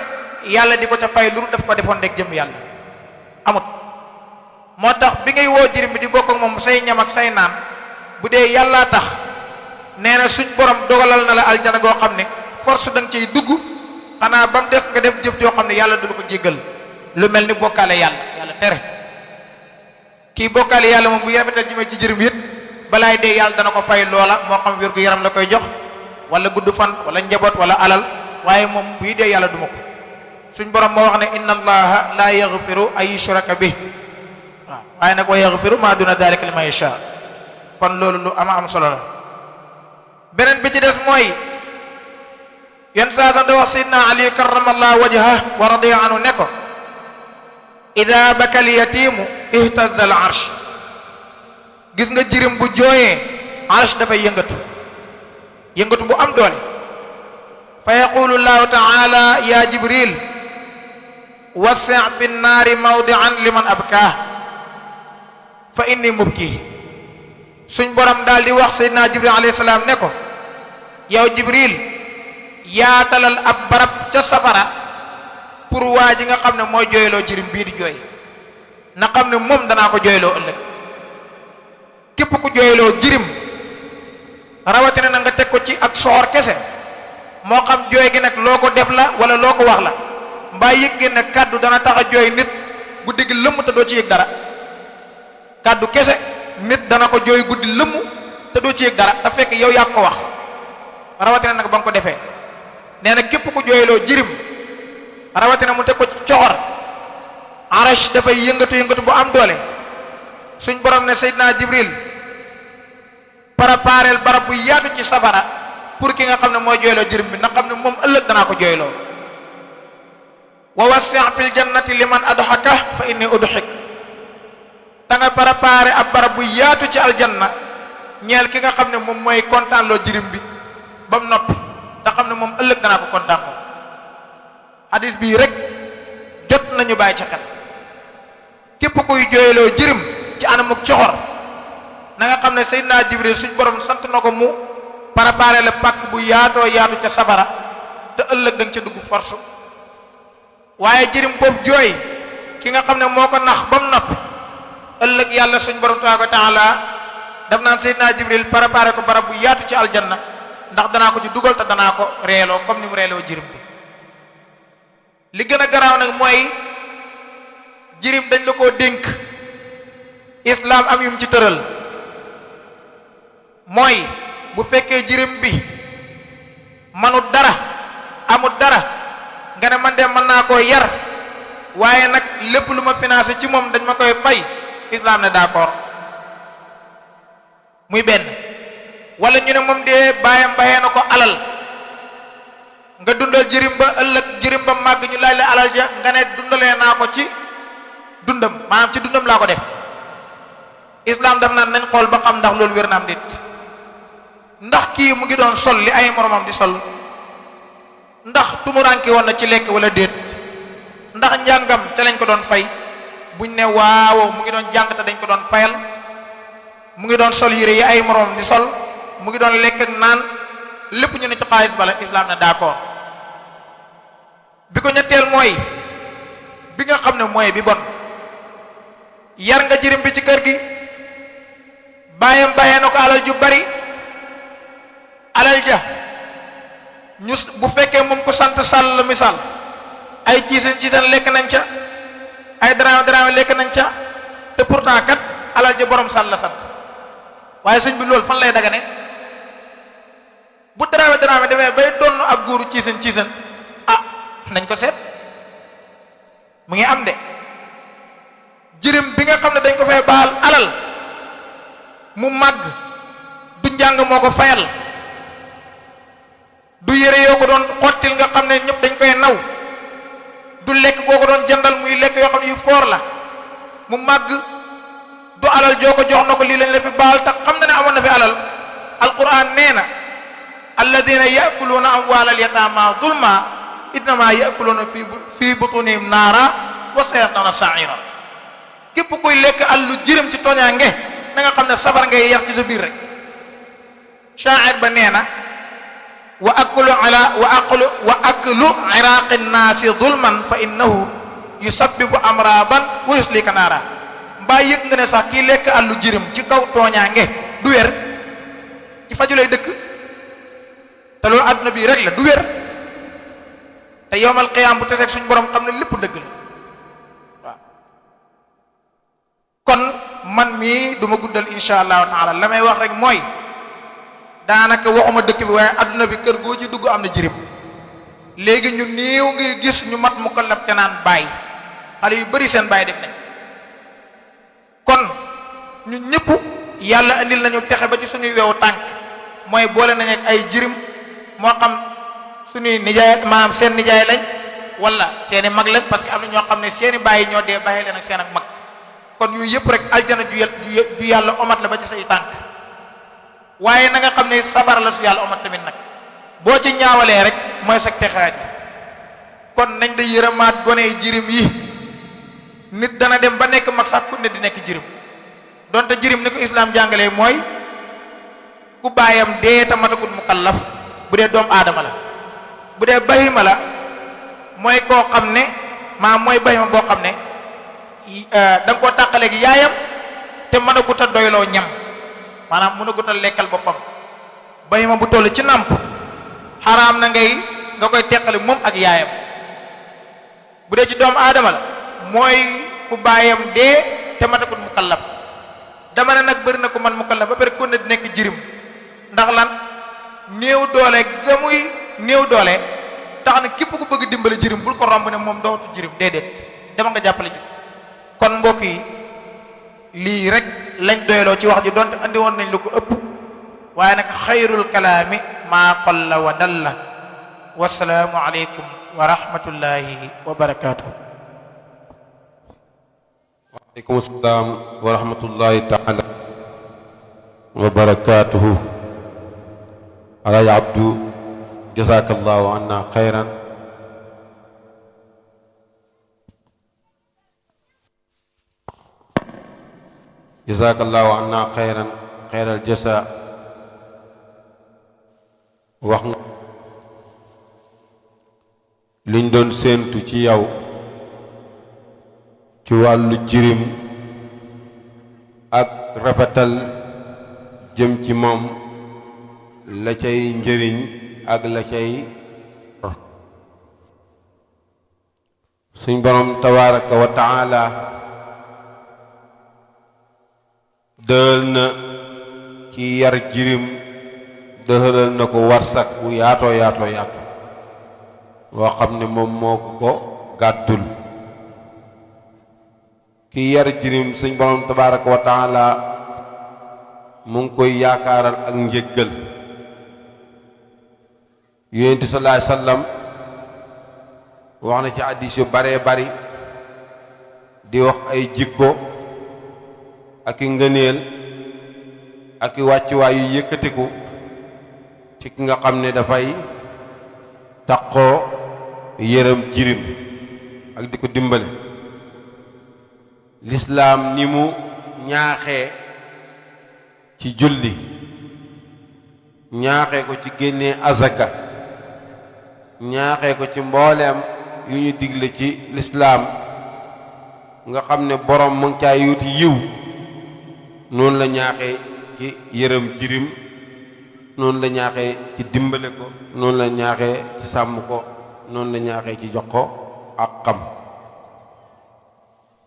yàlla di ko ca fay lu daf ko defoon ndek jëm yàlla amut moo tax bi ngay woo jirim bi di bokk ak moom say ñam ak say naan bu dee yàllaa tax nee na suñ borom dogalal na la aljana goo xam ne force da nga ciy dugg xanaa ba mu des nga def jëf joo xam ne yàlla du la ko jéggal lu mel ni bokkaale yàlla tere kii bokkaale yàlla moom bu rafetal jëmee ci jërëm it balaay dee yàlla dana ko fay loola moo xam wér gu yaram la koy jox wala gudd fan wala njaboot wala alal waaye moom buy dee yàlla duma ko suñ borom moo wax ne inna allaha la yaghfiru ay yushraka bih waaw waaye nag wa yaghfiru ma duna dalika liman yasha kon loolu lu am solo la beneen bi ci des mooy yenn saa sax da wax sayyidina ali karramallahu wajhahu wa radiya anhu ne ko ida bakal yatimu ihtazza al arsh gis nga jirim bu jooyee arsh dafay yëngatu bu am doole fa yaqulu llahu taala ya jibril wasi' fi nnaari mawdi'an liman abkaah fa inni mubkihi suñ borom daal di wax sayyidina jibril alayhi salaam ne ko yow jibril yaatalal ab barab ca safara pour waa ji nga xam ne mooy jooyloo jirim bii di jooy na xam ne moom danaa ko jooyloo ëllëg képp ku jooyloo jirim rawatina na nga teg ko ci ak soxor kese moo xam jooy gi nag loo ko def la wala loo ko wax la mbaa yëg ngeen ne kàddu dana tax a jooy nit guddi gi lëmm te doo ci yëg dara kàddu kese nit dana ko jooy guddi lëmm te doo ci yëg dara te fekk yow yaa ko wax rawatina nag ba nga ko defee nee na képp ku jooyloo jirim rawatina mu teg ko ci coxor arash dafay yëngatu bu am doole suñ borom ne Seydina Jibril préparel barab bu yaatu ci safara pour ki nga xam ne mooy jooyloo jirim bi na xam ne moom ëllëg danaa ko jooyloo wa wasi' fil jannati liman adhaka fa inni udhik da nga préparé ab barab bu yaatu ci aljanna ñeel ki nga xam ne moom mooy kontaan loo jirim bi ba mu noppi te xam ne moom ëllëg danaa ko kontaan moom hadis bii rek jot nañu bàyyi ca xel képp kuy jooyloo jirim ci anamuk coxor na nga xam ne Seydina Jibril suñ borom sant na ko mu préparé la pàkk bu yaatoo yaatu ca safara te ëllëg da nga ca dugg force waaye jirim boobu jooy ki nga xam ne moo ko nax ba mu nopp ëllëg yàlla suñ borom tabaaraka wa taala daf naan Seydina Jibril préparé ko barab bu yaatu ci aljanna ndax danaa ko ci dugal te danaa ko reeloo comme ni mu reeloo jirim bi. li gën a garaaw nag mooy jirim dañ la koo dénk islaam am yum ci tëral mooy bu fekkee jirim bi manut dara amut dara nga ne man de mën naa koo yar waaye nag lépp lu ma financé ci moom dañ ma koy fay islaam ne d'accord muy benn. wala ñu ne moom de baayam bayee na ko alal nga dundal jirim ba ëllëg jirim ba màgg ñu laaj la alal ja nga ne dundalee naa ko ci dundam maanaam ci dundam laa ko def islaam daf naan nañ xool ba xam ndax loolu wér na am déet ndax kii mu ngi doon sol li ay moromam di sol ndax tumuranke woon na ci lekk wala déet ndax njàngam te lañ ko doon fay buñ ne waaw mu ngi doon jàng te dañ ko doon fayal mu ngi doon sol yére yi ay moromam di sol mu ngi doon lekk ak naan lépp ñu ne ci xaalis bala islaam ne d'accord bi ko ñetteel mooy bi nga xam ne mooy bi bon yar nga jirim bi ci kër gi bàyyam bàyyee na ko alal ju bari alal ja ñu bu fekkee moom ko sant sàll la misaal ay ciisen lekk nañ ca ay daraame lekk nañ ca te pourtant kat alal ja borom sàll la sant waaye sëñ bi loolu fan lay dagane bu daraame demee bay donn ab góoru ciisen ah nañ ko seet mu ngi am de jirim bi nga xam ne dañ ko fay baal alal mu màgg du njàng moo ko fayal du yére yoo ko doon xottil nga xam ne ñëpp dañ koy naw du lekk goo ko doon jëndal muy lekk yoo xam ne yu foor la mu màgg du alal joo ko jox na ko lii lañ la fi baal tax xam na ne amoon na fi alal alquran nee na alladina yakuluuna amwaal alyatama zulma innama yakuluuna fi butunihim naara wa sayaslawna saira képp kuy lekk allu jirim ci tooñaange na nga xam ne safar ngay yar ci sa biir rek shaa'ir ba nee na wa aklu iraqi nnaasi zulman fa innahu yusabbibu amradan wa yuslika naara mbaa yëg nga ne sax kii lekk allu jirim ci kaw tooñaange du wér ci faju lay dëkk te loolu àdduna bii rek la du wér te yowmal qiyaam bu teseeg suñ borom xam ne lépp dëgg la waaw kon man mii du ma guddal insha allahu taala la may wax rek mooy daanaka waxuma dëkk bi waaye àdduna bi kër goo ci dugg am na jirim léegi ñu néew ngi gis ñu mat mukallaf te naan bàyyi xale yu bari seen bàyyi def nañ kon ñun ñëpp yàlla andil nañu texe ba ci suñuy wewu tànk mooy boole nañ ak ay jirim moo xam suñuy nijaay maanaam seen nijaay lañ wala seeni mag lañ parce que am na ñoo xam ne seeni bàyyi ñoo dee bàyyi leen ak seen ak mag kon yooyu yëpp rek aljana ju yàlla omat la ba ci say tànk waaye na nga xam ne safara la su yàlla omat tamit nag boo ci ñaawalee rek mooy sag texaat yi kon nañ da yërëmaat gone jirim yi nit dana dem ba nekk mag sax ku ne di nekk jirim donte jirim ni ko islaam jàngalee mooy ku baayam dee ta matagul mukallaf bu dee doomu aadama la bu dee bahima la mooy koo xam ne mooy bahima boo xam ne da nga koo tàqaleeg yaayam te mën a gut a doyloo ñam maanaam mën a gut a lekkal boppam bahima bu toll ci nàmp xaraam na nga koy teqale moom ak yaayam bu dee ci doomu aadama la mooy ku baayam dee te matagul mukallaf dama ne nag bëri na ko man mukallaf ba pare kon ne di nekk jirim ndax lan néew doole ga muy néew doole tax na képp ku bëgg dimbali jirim bul ko romb ne moom dootu jirim déedéet dama nga jàppale ji kon mbokk yi lii rek lañ doyloo ci wax ji donte andi woon nañ lu ko ëpp waaye nag xayrul kalaami maa qalla wa dalla wasalaamu aleykum wa rahmatullahi wa barakaatuh. waaleykum salaam wa rahmatullahi taala wa barakaatuhu. Alaaji Abdu jazakallahu anna xayran. jazakallahu anna xayral jasa. wax nga liñ doon séentu ci yow ci wàllu jirim ak rafetal jëm ci moom la cay njëriñ ak la cay suñ borom tabaraka wa taala dëhal na ki yar jirim dëhalal na ko warsak bu yaatoo yaatoo yaatoo boo xam ne moom moo ko gàddul ki yar jirim suñ borom tabaraka wa taala mu ngi koy yaakaaral ak njëggal yonent sallallahu alayhi wasallam wax na ci hadiis yu baree bari di wax ay jikko ak i ngëneel ak i wàccuwaay yu yëkkatiku ci ki nga xam ne dafay taqoo yërëm jirim ak di ko dimbale lislaam ni mu ñaaxee ci julli ñaaxee ko ci génnee azaka ñaaxee ko ci mbooleem yu ñu digle ci lislaam nga xam ne borom mu ngi caay yuuti yiw noonu la ñaaxee ci yërëm jirim noonu la ñaaxee ci dimbale ko noonu la ñaaxee ci sàmm ko noonu la ñaaxee ci jox ko ak xam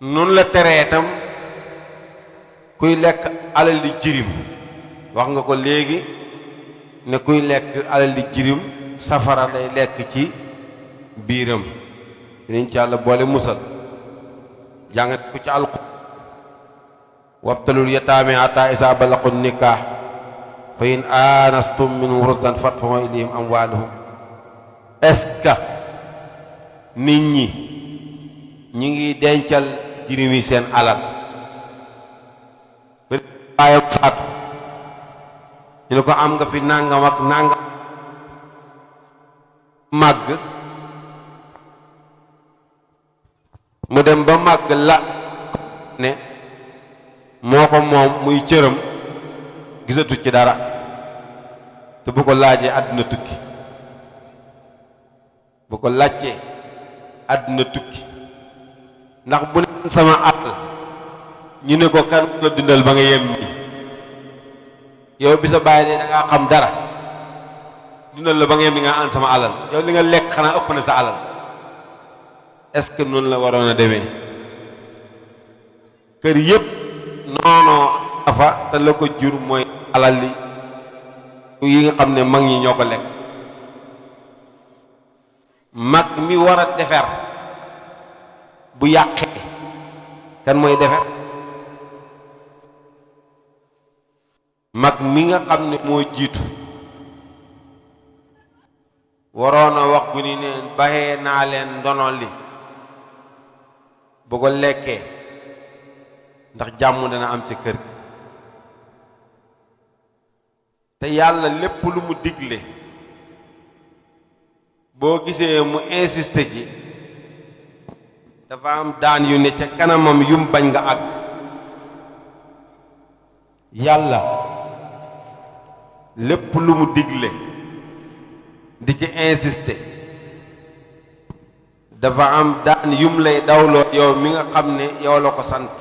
noonu la teree tam kuy lekk alali jirim wax nga ko léegi ne kuy lekk alali jirim safara lay lekk ci biiram dinañ ci Yàlla boole musal jàngat ko ci alquraan wabtalul yataame hatta isaa balaqu nikah fa in aanastum minhum rushdan fadfa'u ilayhim amwaalahum est-ce que nit ñi ñi ngi dencal jirim yi seen alal baayam faatu ñu ne ko am nga fi nangam ak nangam màgg mu dem ba màgg la ne moo ko moom muy cëram gisatu ci dara te bu ko laajee àdduna tukki bu ko laajee àdduna tukki ndax bu ne sama alal ñu ne ko kan la dundal ba nga yem ni yow bi sa bàyyi ne da ngaa xam dara dundal la ba nga yem ni nga an sama alal yow li nga lekk xanaa ëpp na sa alal est-ce que noonu la waroon a demee kër yépp noonoo afa te la ko jur mooy alal li yi nga xam ne mag ñi ñoo ko lekk mag mi war a defer bu yàqee kan mooy defer mag mi nga xam ne moo jiitu waroon a wax bu ni neen baxee naa leen ndono li bu ko lekkee ndax jàmm dana am ci kër gi te yàlla lépp lu mu digle boo gisee mu insisté ci dafa am daan yu ne ca kanamam yum bañ nga àgg yàlla lépp lu mu digle di ci insisté dafa am daan yum lay dawloo yow mi nga xam ne yow la ko sant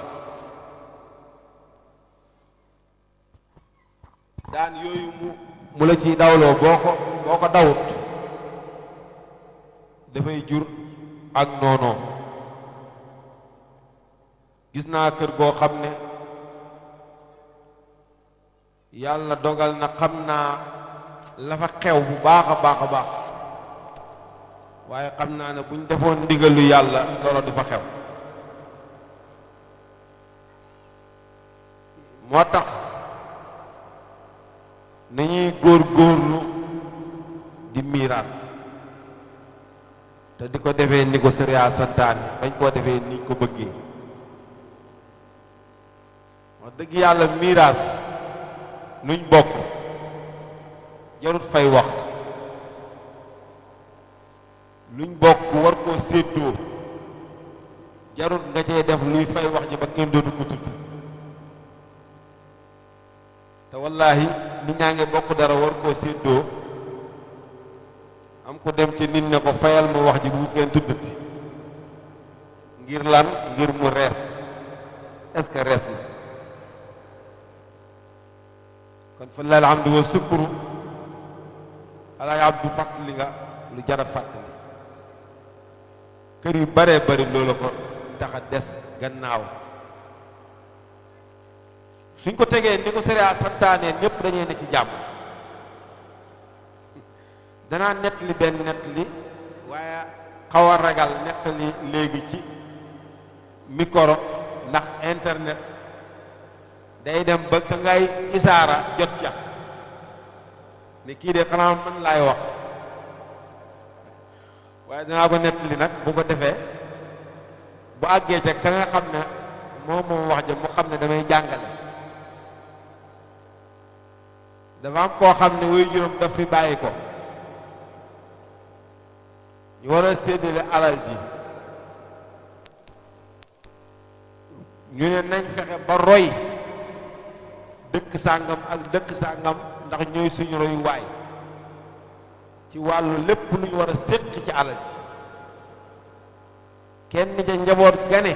daan yooyu mu la ciy dawloo boo ko dawut dafay jur ak noonoo gis naa kër goo xam ne yàlla dogal na xam naa la fa xew bu baax a baax a baax waaye xam naa ne buñ defoon ndigalu yàlla loolu du fa xew moo tax nañuy góor-góorlu di miiraas te di ko defee ni ko sariya santaane bañ koo defee ni ko bëggee wax dëgg yàlla miiraas luñ bokk jarut fay wax luñ bokk war koo séddoo jarut nga cee def luy fay wax ji ba kenn dootu ko tudd te wallaahi nit ñaa ngi bokk dara war koo séddoo am ko dem ci nit ne ko fayal ma wax ji bu kenn tuddati ngir lan ngir mu rees est-ce que rees na kon fa lillahi alhamdu wa sukru alaay abdu fàttali nga lu jar a fàttali kër yu baree bari loolu ko tax a des gannaaw suñ ko tegee ni ko sariya santaane ñëpp dañuy ne ci jàmm danaa nettali benn nettali waaye xaw a ragal nettali léegi ci micro ndax internet day dem ba ka ngay isaara jot ca ne kii de xanaa man laay wax waaye danaa ko nettali nag bu ko defee bu àggee ca ka nga xam ne moom wax ja mu xam ne damay jàngale dafa am koo xam ne wuy juróom daf fi bàyyi ko ñu war a séddale alal ji ñu ne nañ fexe ba roy dëkk sàngam ak dëkk sàngam ndax ñooy suñu royuwaay ci wàllu lépp lu ñu war a séq ci alal ji kenn ca njaboot gane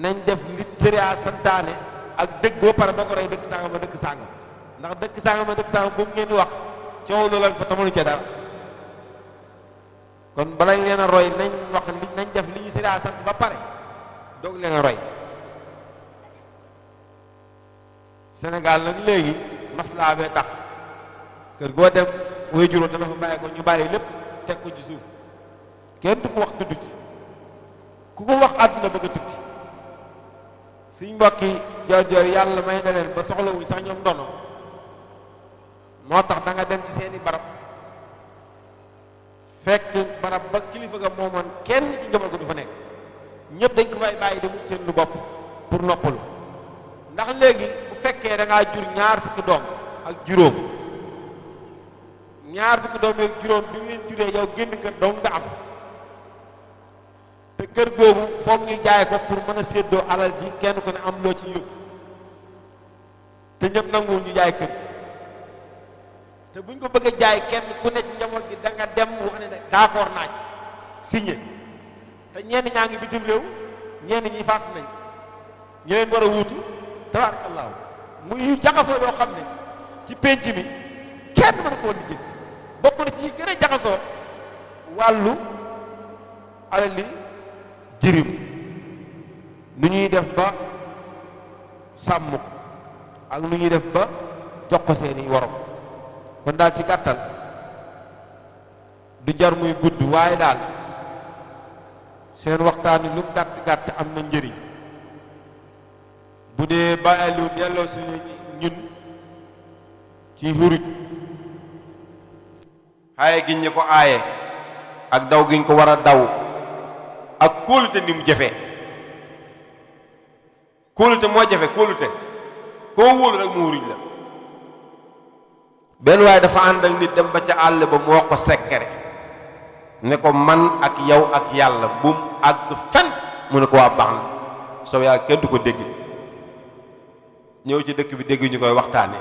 nañ def li sariya santaane ak dëgg ba pare doo ko roy dëkk sàngam ba dëkk sàngam ndax dëkk sàngam ba dëkk sàngam bu ngeen di wax coow loolu ak fa tamalu ca dara kon bala ñu leen a roy nañ wax li nañ def li ñu sariya sant ba pare doog leen a roy Sénégal nag léegi maslaa bee tax kër goo dem way juróom dana fa bàyyi ko ñu bàyyi lépp teg ko ci suuf kenn du ko wax tudd ci ku ko wax àdduna bëgg a tukki suñ mbokki joor yàlla may na leen ba soxlawuñ sax ñoom ndono moo tax da nga dem ci seeni barab fekk barab ba kilifa ga moomoon kenn ci njaboot ko du fa nekk ñëpp dañ ko fay bàyyi dem seen lu bopp pour noppalu ndax léegi bu fekkee da ngaa jur ñaar fukki doom ak juróom ñaar fukki doom ak juróom bi ngeen juree yow génn kër doom nga am te kër googu foog ñu jaay ko pour mën a séddoo alal ji kenn ku ne am loo ci yóbbu te ñëpp nangu ñu jaay kër gi te buñ ko bëgg a jaay kenn ku ne ci njaboot gi da nga dem wax ne d'accord naa ci signé te ñenn ñaa ngi bitim réew ñenn ñi faatu nañ ñi leen war a wuutu tabarakallahu muy jaxasoo yoo xam ne ci penc mi kenn mën koo lijjanti bokk na ci gën a jaxasoo wàllu alali jirim nu ñuy def ba sàmm ko ak nu ñuy def ba jox ko seeni worom kon daal ci gàttal du jar muy gudd waaye daal seen waxtaan wi lu mu gàtt gàtt am na njëriñ bu dee bàyyi lu delloo suñu ñun ci xuruj aaye giñ ñu ko aaye ak daw giñ ko war a daw ak kóolute ni mu jafee kóolute moo jafe kóolute koo wóolu rek mu xuruj la benn waaye dafa ànd ak nit dem ba ca àll ba mu wax ko sekkere ne ko man ak yow ak yàlla bum àgg fen mu ne ko waa baax na soo yàlla kenn du ko dégg ñëw ci dëkk bi dégg ñu koy waxtaane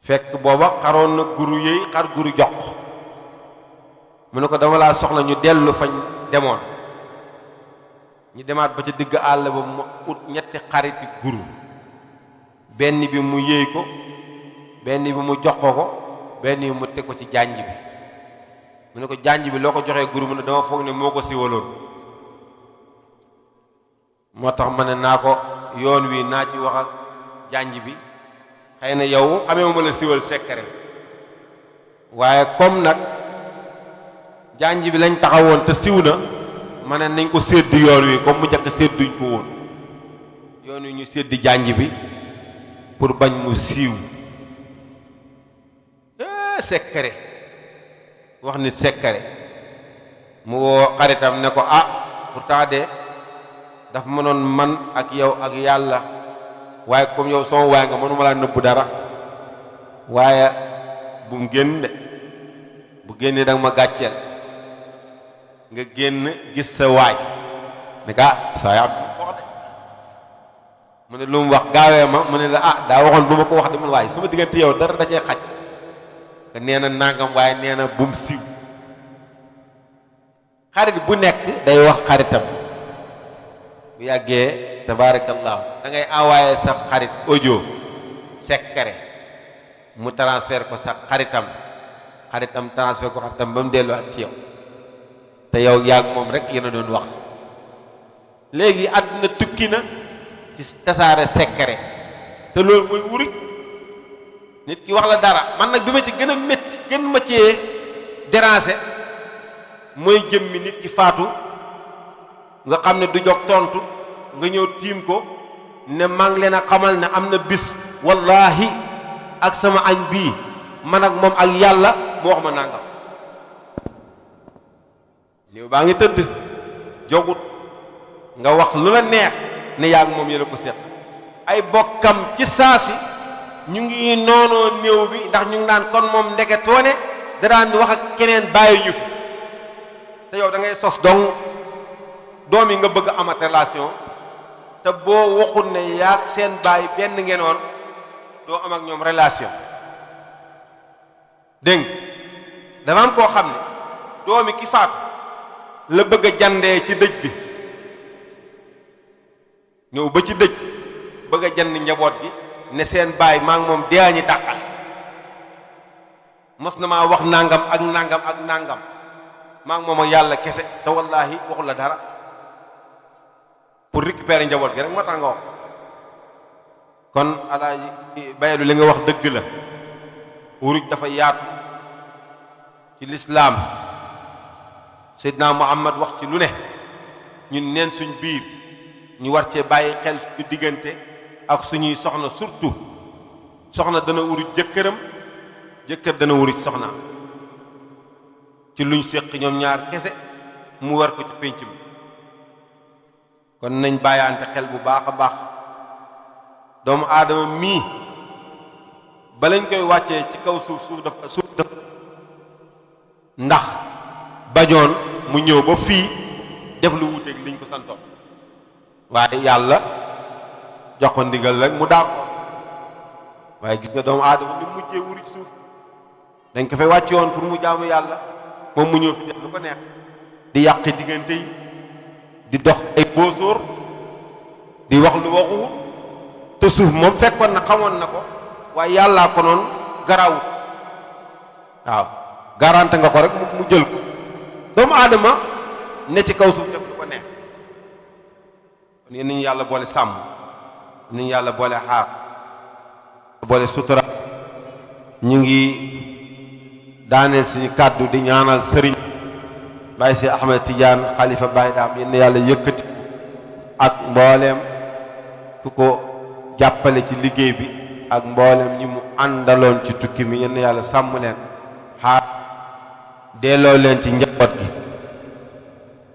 fekk booba xaroon na guru yëy xar guru jox mu ne ko dama laa soxla ñu dellu fañ demoon ñu demaat ba ca digg àll ba mu ut ñetti xariti guru benn bi mu yëy ko benn bi mu jox ko benn bi mu teg ko ci jànj bi mu ne ko jànj bi loo ko joxee guru mu ne dama foog ne moo ko siwaloon moo tax ma ne naa ko yoon wi naa ci wax ak jànj bi xëy na yow xamee ma la siwal sekkare waaye comme nag jànj bi lañ taxawoon te siw na ma ne nañ ko sédd yoon wi comme mu njëkk sédduñ ko woon yoon wi ñu sédd jànj bi pour bañ mu siiw sekkare wax nit sekkare mu woo xaritam ne ko ah pourtant de dafa mënoon man ak yow ak yàlla waaye comme yow sama waay nga mënuma laa nëbbu dara waaye bu mu génn de bu génnee danga ma gàcceel nga génn gis sa waay ne ka saa yaa wax de mu ne lu mu wax gaawee ma mu ne la ah daa waxoon bu ma ko wax de mun waaye sama diggante yow dara da cee xaj nga nee na nangam waaye nee na bum siiw xarit bu nekk day wax xaritam bu yàggee tabarakallahu da ngay envoyé sa xarit audio secret mu transfert ko sa xaritam transfert ko xaritam ba mu delluwaat ci yow te yow yàgg moom rek yéen a doon wax léegi àdduna tukki na ci tasaare secret te loolu mooy wuruj nit ki wax la dara man nag bi ma ci gën a métti gën ma cee déranger mooy jëmmi nit ki faatu nga xam ne du jox tontu nga ñëw tiim ko ne maa ngi leen a xamal ne am na bis wallahi ak sama añ bii man ak moom ak yàlla mu wax ma nangam néew baa ngi tëdd jogut nga wax lu la neex ne yaa ngi moom yéen a ko seq ay bokkam ci saasi ñu ngi noonoo néew bi ndax ñu ngi naan kon moom ndeketoone da daan wax ak keneen bàyyi ñu fi te yow da ngay sos dong doom yi nga bëgg amat relation te boo waxul ne yaag seen bàyyi benn ngenoon doo am ak ñoom relation dégg nga dafa am koo xam ne doomi ki faatu la bëgg a jandee ci dëj bi ñëw ba ci dëj bëgg a jand njaboot gi ne seen baay maa ngi moom dee ñi dàqal mos na maa wax nangam ak nangam ak nangam maa ngi moom ak yàlla kese te wallaahi waxul la dara pour récupérer njaboot gi rek moo tax nga wax kon alaaji bayelu li nga wax dëgg la wuruj dafa yaatu ci lislaam Seydina Muhammad wax ci lu ne ñun neen suñ biir ñu war cee bàyyi xel suñu diggante ak suñuy soxna surtout soxna dana wuruj jëkkëram jëkkër dana wuruj soxnaam ci luñ séq ñoom ñaar kese mu war ko ci pénc mi kon nañ bàyyante xel bu baax a baax doomu aadama mii balañ koy wàccee ci kaw suuf dafa ndax bañoon mu ñëw ba fii def lu wuuteeg liñ ko santoon waaye yàlla jox ko ndigal rek mu daa ko waaye gis nga doomu aadama ni mujjee wuruj suuf dañ ko fay wàcce woon pour mu jaamu yàlla moom mu ñëw fi def lu ko neex di yàqi diggante yi di dox ay boosóor di wax lu waxuwut te suuf moom fekkoon na xamoon na ko waaye yàllaa ko noonu garawut waaw garante nga ko rek mu jël ko doomu aadama ne ci kaw suuf def lu ko neex kon yéen nañu yàlla boole sàmm nañu yàlla boole xaar boole sutura ñu ngi daaneel suñu kàddu di ñaanal sëriñ Baye si Ahmed Tidiane xalifa Baye Daam yéen yàlla yëkkati ak mbooleem ku ko jàppale ci liggéey bi ak mboolem ñi mu àndaloon ci tukki mi yéen yàlla sàmm leen xaar delloo leen ci njaboot gi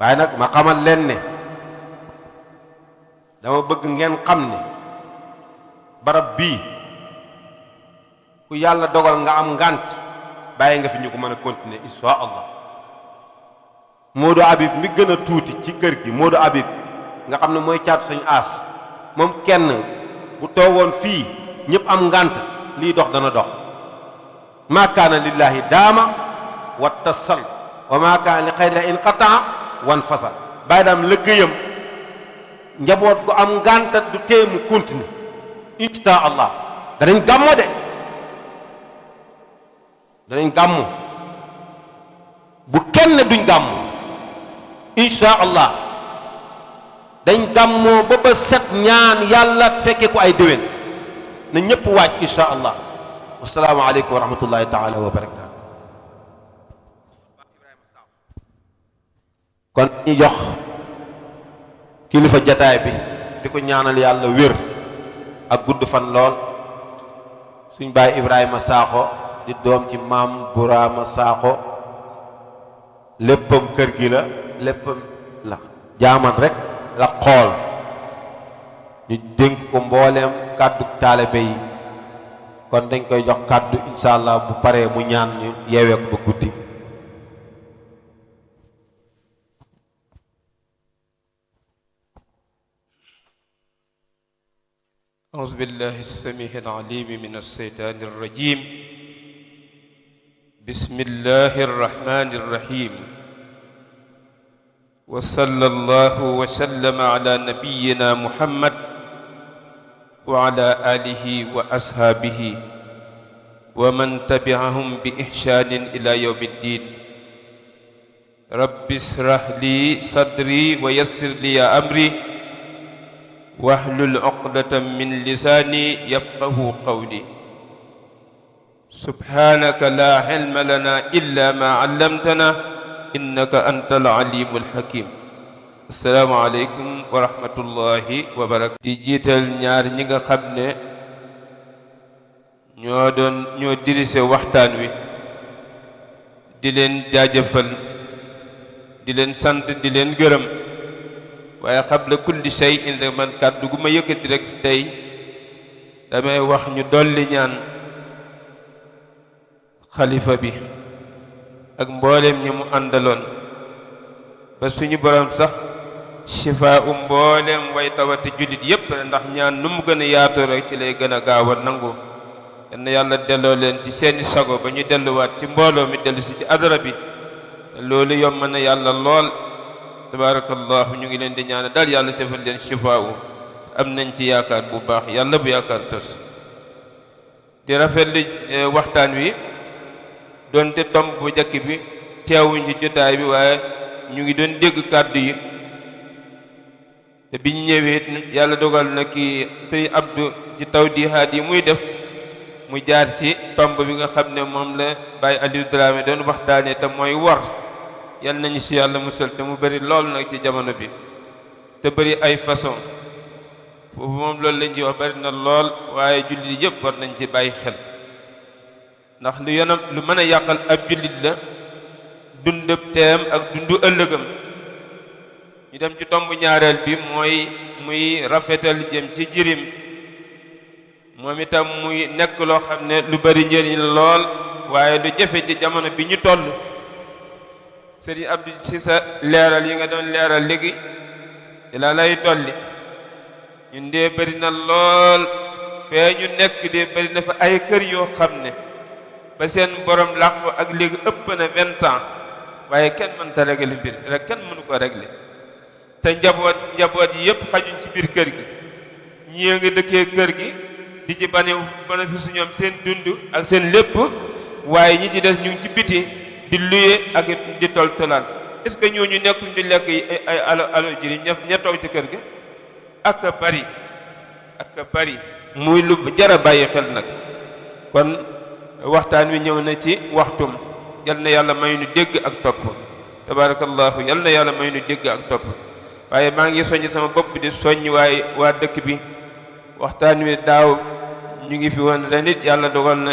waaye nag ma xamal leen ne dama bëgg ngeen xam ne barab bii ku yàlla dogal nga am ngànt bàyyi nga fi ñu ko mën a continuer insha allah Modou Habib mi gën a tuuti ci kër gi Modou Habib nga xam ne mooy caatu sañu aas moom kenn bu toogoon fii ñëpp am ngànt lii dox dana dox maa kaana lillahi daama wa tasal wa maa kaana li xayri in qataa wan fasal bàyyi daam lëggéeyam njaboot gu am ngànta du tee mu continuer insha allah danañ gàmmo de danañ gàmmu bu kenn duñ gàmmu insha allah dañ gàmmoo ba ba set ñaan yàlla fekke ko ay déwén na ñëpp waaj insha allah wasalaamu aleykum wa rahmatullahi taala wa barakatu kon ñu jox kilifa jataay bi di ko ñaanal yàlla wér ak gudd fan lool suñ baay Ibrahima Sakho di doom ci maam Burama Sakho léppam kër gi la léppam la jaaman rek la xool ñu dénk ko mbooleem kàddu taalibe yi kon dañ koy jox kàddu insha allah bu paree mu ñaan ñu yeewee ko ba guddi أعوذ بالله السميع العليم من الشيطان الرجيم بسم الله الرحمن الرحيم وصلى الله وسلم على نبينا محمد وعلى آله وأصحابه ومن تبعهم بإحسان إلى يوم الدين. رب اشرح لي صدري ويسر لي أمري واحلل عقدة من لساني يفقه قولي. سبحانك لا علم لنا إلا ما علمتنا إنك أنت العليم الحكيم. السلام عليكم ورحمة الله وبركاته. di jiital ñaar ñi nga xam ne ñoo dirise waxtaan wi di leen jaajëfal di leen sant di leen gërëm waaye qabla kulli shay'in rek man kàddu gu ma yëkkati rek tey damay wax ñu dolli ñaan xalifa bi ak mboolem ñi mu àndaloon ba suñu borom sax shifaa mboolem way tawati jullit yépp ndax ñaan nu mu gën a yaatoo rek ci lay gën a gaaw a nangu. yenn yàlla delloo leen ci seeni sago ba ñu delluwaat ci mbooloo mi dellu si ci adara bi loolu yomb na yàlla lool. tabarakallahu ñu ngi leen di ñaan daal yàlla defal leen shifaa am nañ ci yaakaar bu baax yàlla bu yaakaar tas. di rafetlu waxtaan wi doonte tomb bu njëkk bi teewuñ ci jotaay bi waaye ñu ngi doon dégg kàddu yi te bi ñu ñëwee yàlla dogal na kii sëriñ Abdou ci tawdihaat yi muy def mu jaar ci tomb bi nga xam ne moom la Baye Aliou Dramé doon waxtaanee te mooy wor. yal nañu ci yàlla musal te mu bëri lool nag ci jamono bi te bëri ay façon foofu moom loolu lañ ci wax bëri na lool waaye jullit yëpp war nañ ci bàyyi xel ndax lu mën a yàqal ab jullit la dundab teem ak dundu ëllëgam. ñu dem ci tomb ñaareel bi mooy muy rafetal jëm ci jirim moom itam muy nekk loo xam ne lu bari njëriñ lool waaye lu jafe ci jamono bi ñu toll. sëriñ Abdou ci sa leeral yi nga doon leeral léegi di la lay dolli ñun dee bari na lool fee ñu nekk dee bari na fa ay kër yoo xam ne ba seen borom làqu ak léegi ëpp na 20 ans waaye kenn mënta régler mbir rek kenn mënu ko régler te njaboot yi yëpp xajuñ ci biir kër gi ñii nga dëkkee kër gi di ci bénéfice ñoom seen dund ak seen lépp waaye ñi ci des ñu ngi ci biti di luye ak di toltolaan. est-ce que ñooñu nekkuñ di lekk ay alo jëriñ ña toog ci kër gi ak bari muy lu jar a bàyyi xel nag. kon waxtaan wi ñëw na ci waxtum yal na yàlla may nu dégg ak topp tabarakallahu yal na yàlla may nu dégg ak topp waaye maa ngi soññ sama bopp di soññ waaye waa dëkk bi waxtaan wi daaw ñu ngi fi woon ren it yàlla dogal na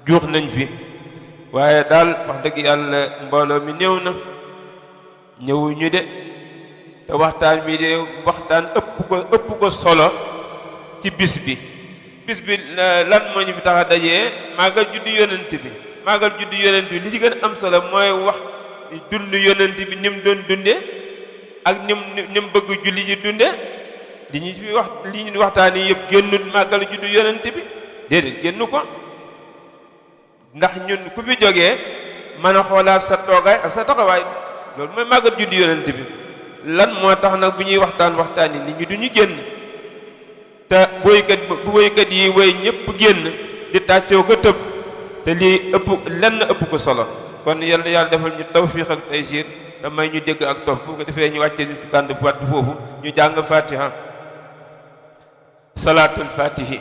juux nañ fi waaye daal wax dëgg yàlla mbooloo mi néew na ñëwuñu de te waxtaan mi de waxtaan ëpp ko solo ci bis bi lan moo ñu fi tax a dajee màggal juddu yonent bi li ci gën a am solo mooy wax dund yonent bi ni mu doon dunde ak ni mu bëgg julli ji dunde li ñu waxtaan yi yëpp génnul màggal juddu yonent bi déedéet génnu ko ndax ñun ku fi jógee mën a xoolaat sa toogaay ak sa taxawaay loolu mooy màggal juddu yonent bi lan moo tax nag bu ñuy waxtaan yi nit ñi duñu génn te bu woykat yi woy ñëpp génn di tàccoo ko tëb te lii lenn ëpp ko solo kon yàlla defal ñu tawfiq ak taysiir te may ñu dégg ak topp bu ko defee ñu wàccee ñu ci kànd fàtt foofu ñu jàng fatiha salaatul fatihi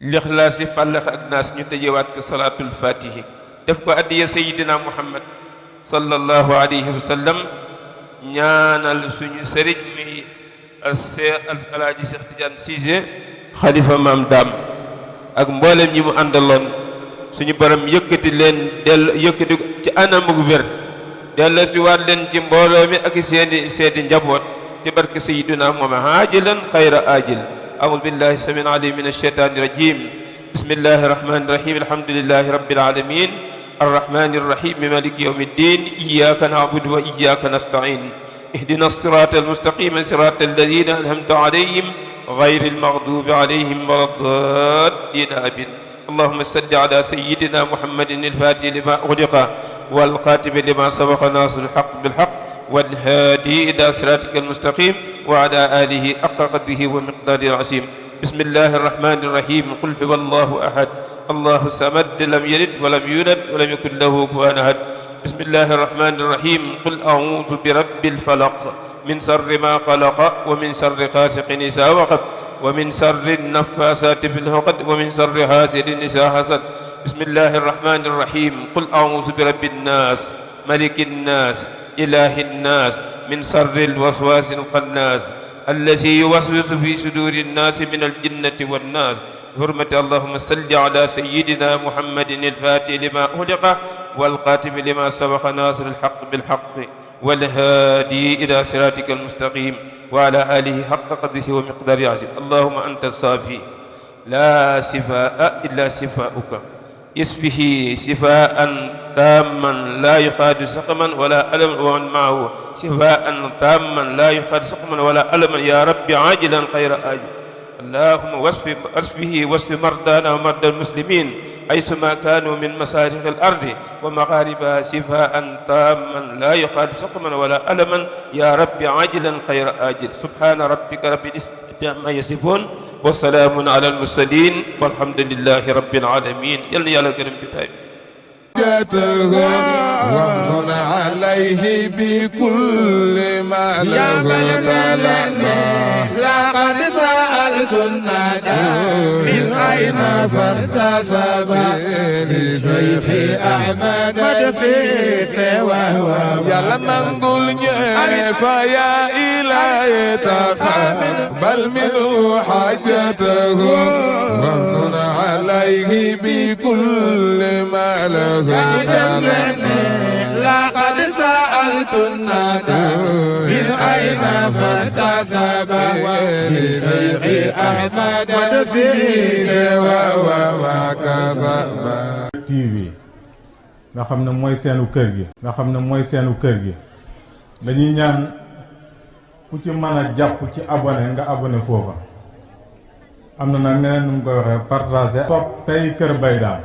lixlaas yi fàllax ak naas ñu tëjewaat ko salaatul fatihi def ko addiya sayidina muhammad sallallahu alayhi wa sallam ñaanal suñu sëriñ mi alaaji Cheikh Tidiane Cissé xalifa maam daam ak mboolem ñi mu àndaloon suñu borom yëkkati leen yëkkati ci anam gu wér dellu si waat leen ci mbooloo mi ak seeni njaboot ci barke sayidina muhammad ajilan xayra ajil أعوذ بالله السميع العليم من الشيطان الرجيم بسم الله الرحمن الرحيم الحمد لله رب العالمين الرحمن الرحيم مالك يوم الدين إياك نعبد وإياك نستعين اهدنا الصراط المستقيم صراط الذين أنعمت عليهم غير المغضوب عليهم ولا الضالين آمين اللهم صل على سيدنا محمد الفاتح لما أغلق والخاتم لما سبق ناصر الحق بالحق والهادي إلى صراطك المستقيم وعلى آله حق قدره ومقداره العظيم. بسم الله الرحمن الرحيم. قل هو الله أحد الله الصمد لم يلد ولم يولد ولم يكن له كفوا أحد. بسم الله الرحمن الرحيم. قل أعوذ برب الفلق من شر ما خلق ومن شر غاسق إذا وقب ومن شر النفاثات في العقد ومن شر حاسد إذا حسد. بسم الله الرحمن الرحيم. قل أعوذ برب الناس ملك الناس إله الناس من شر الوسواس الخناس الذي يوسوس في صدور الناس من الجنة والناس. بحرمة اللهم صل على سيدنا محمد الفاتح لما أغلق والخاتم لما سبق ناصر الحق بالحق والهادي إلى صراطك المستقيم وعلى آله حق قدره ومقداره العظيم. اللهم أنت الصافي لا شفاء إلا شفاؤك يشفه شفاء تاما لا يغادر سقما ولا ألما ومن معه شفاء تاما لا يغادر سقما ولا ألما يا رب عاجلا خير آجل. اللهم واشف مرضانا ومرضى المسلمين حيثما كانوا من مشارق الأرض ومغاربها شفاء تاما لا يغادر سقما ولا ألما يا رب عاجلا خير آجل. سبحان ربك رب العزة عما يصفون وسلام على المرسلين والحمد لله رب العالمين. يلا كريم بتاعي ومن عليه بكل ما له لقد سألت الندى من أين فارتسب لشيخ أحمد مدسيس وهو يلا نقول فيا إلهي تقبل منه حاجته ومن عليه بكل ما له لقد سألت الندى من أين فارتسب لشيخ أحمد مدسيس وهو TV nga xam ne mooy seenu kër gi dañuy ñaan ku ci mën a jàpp ci abonné nga abonné foofa am na nag neneen nu mu koy waxee partager toppay Kër Mbaye Dame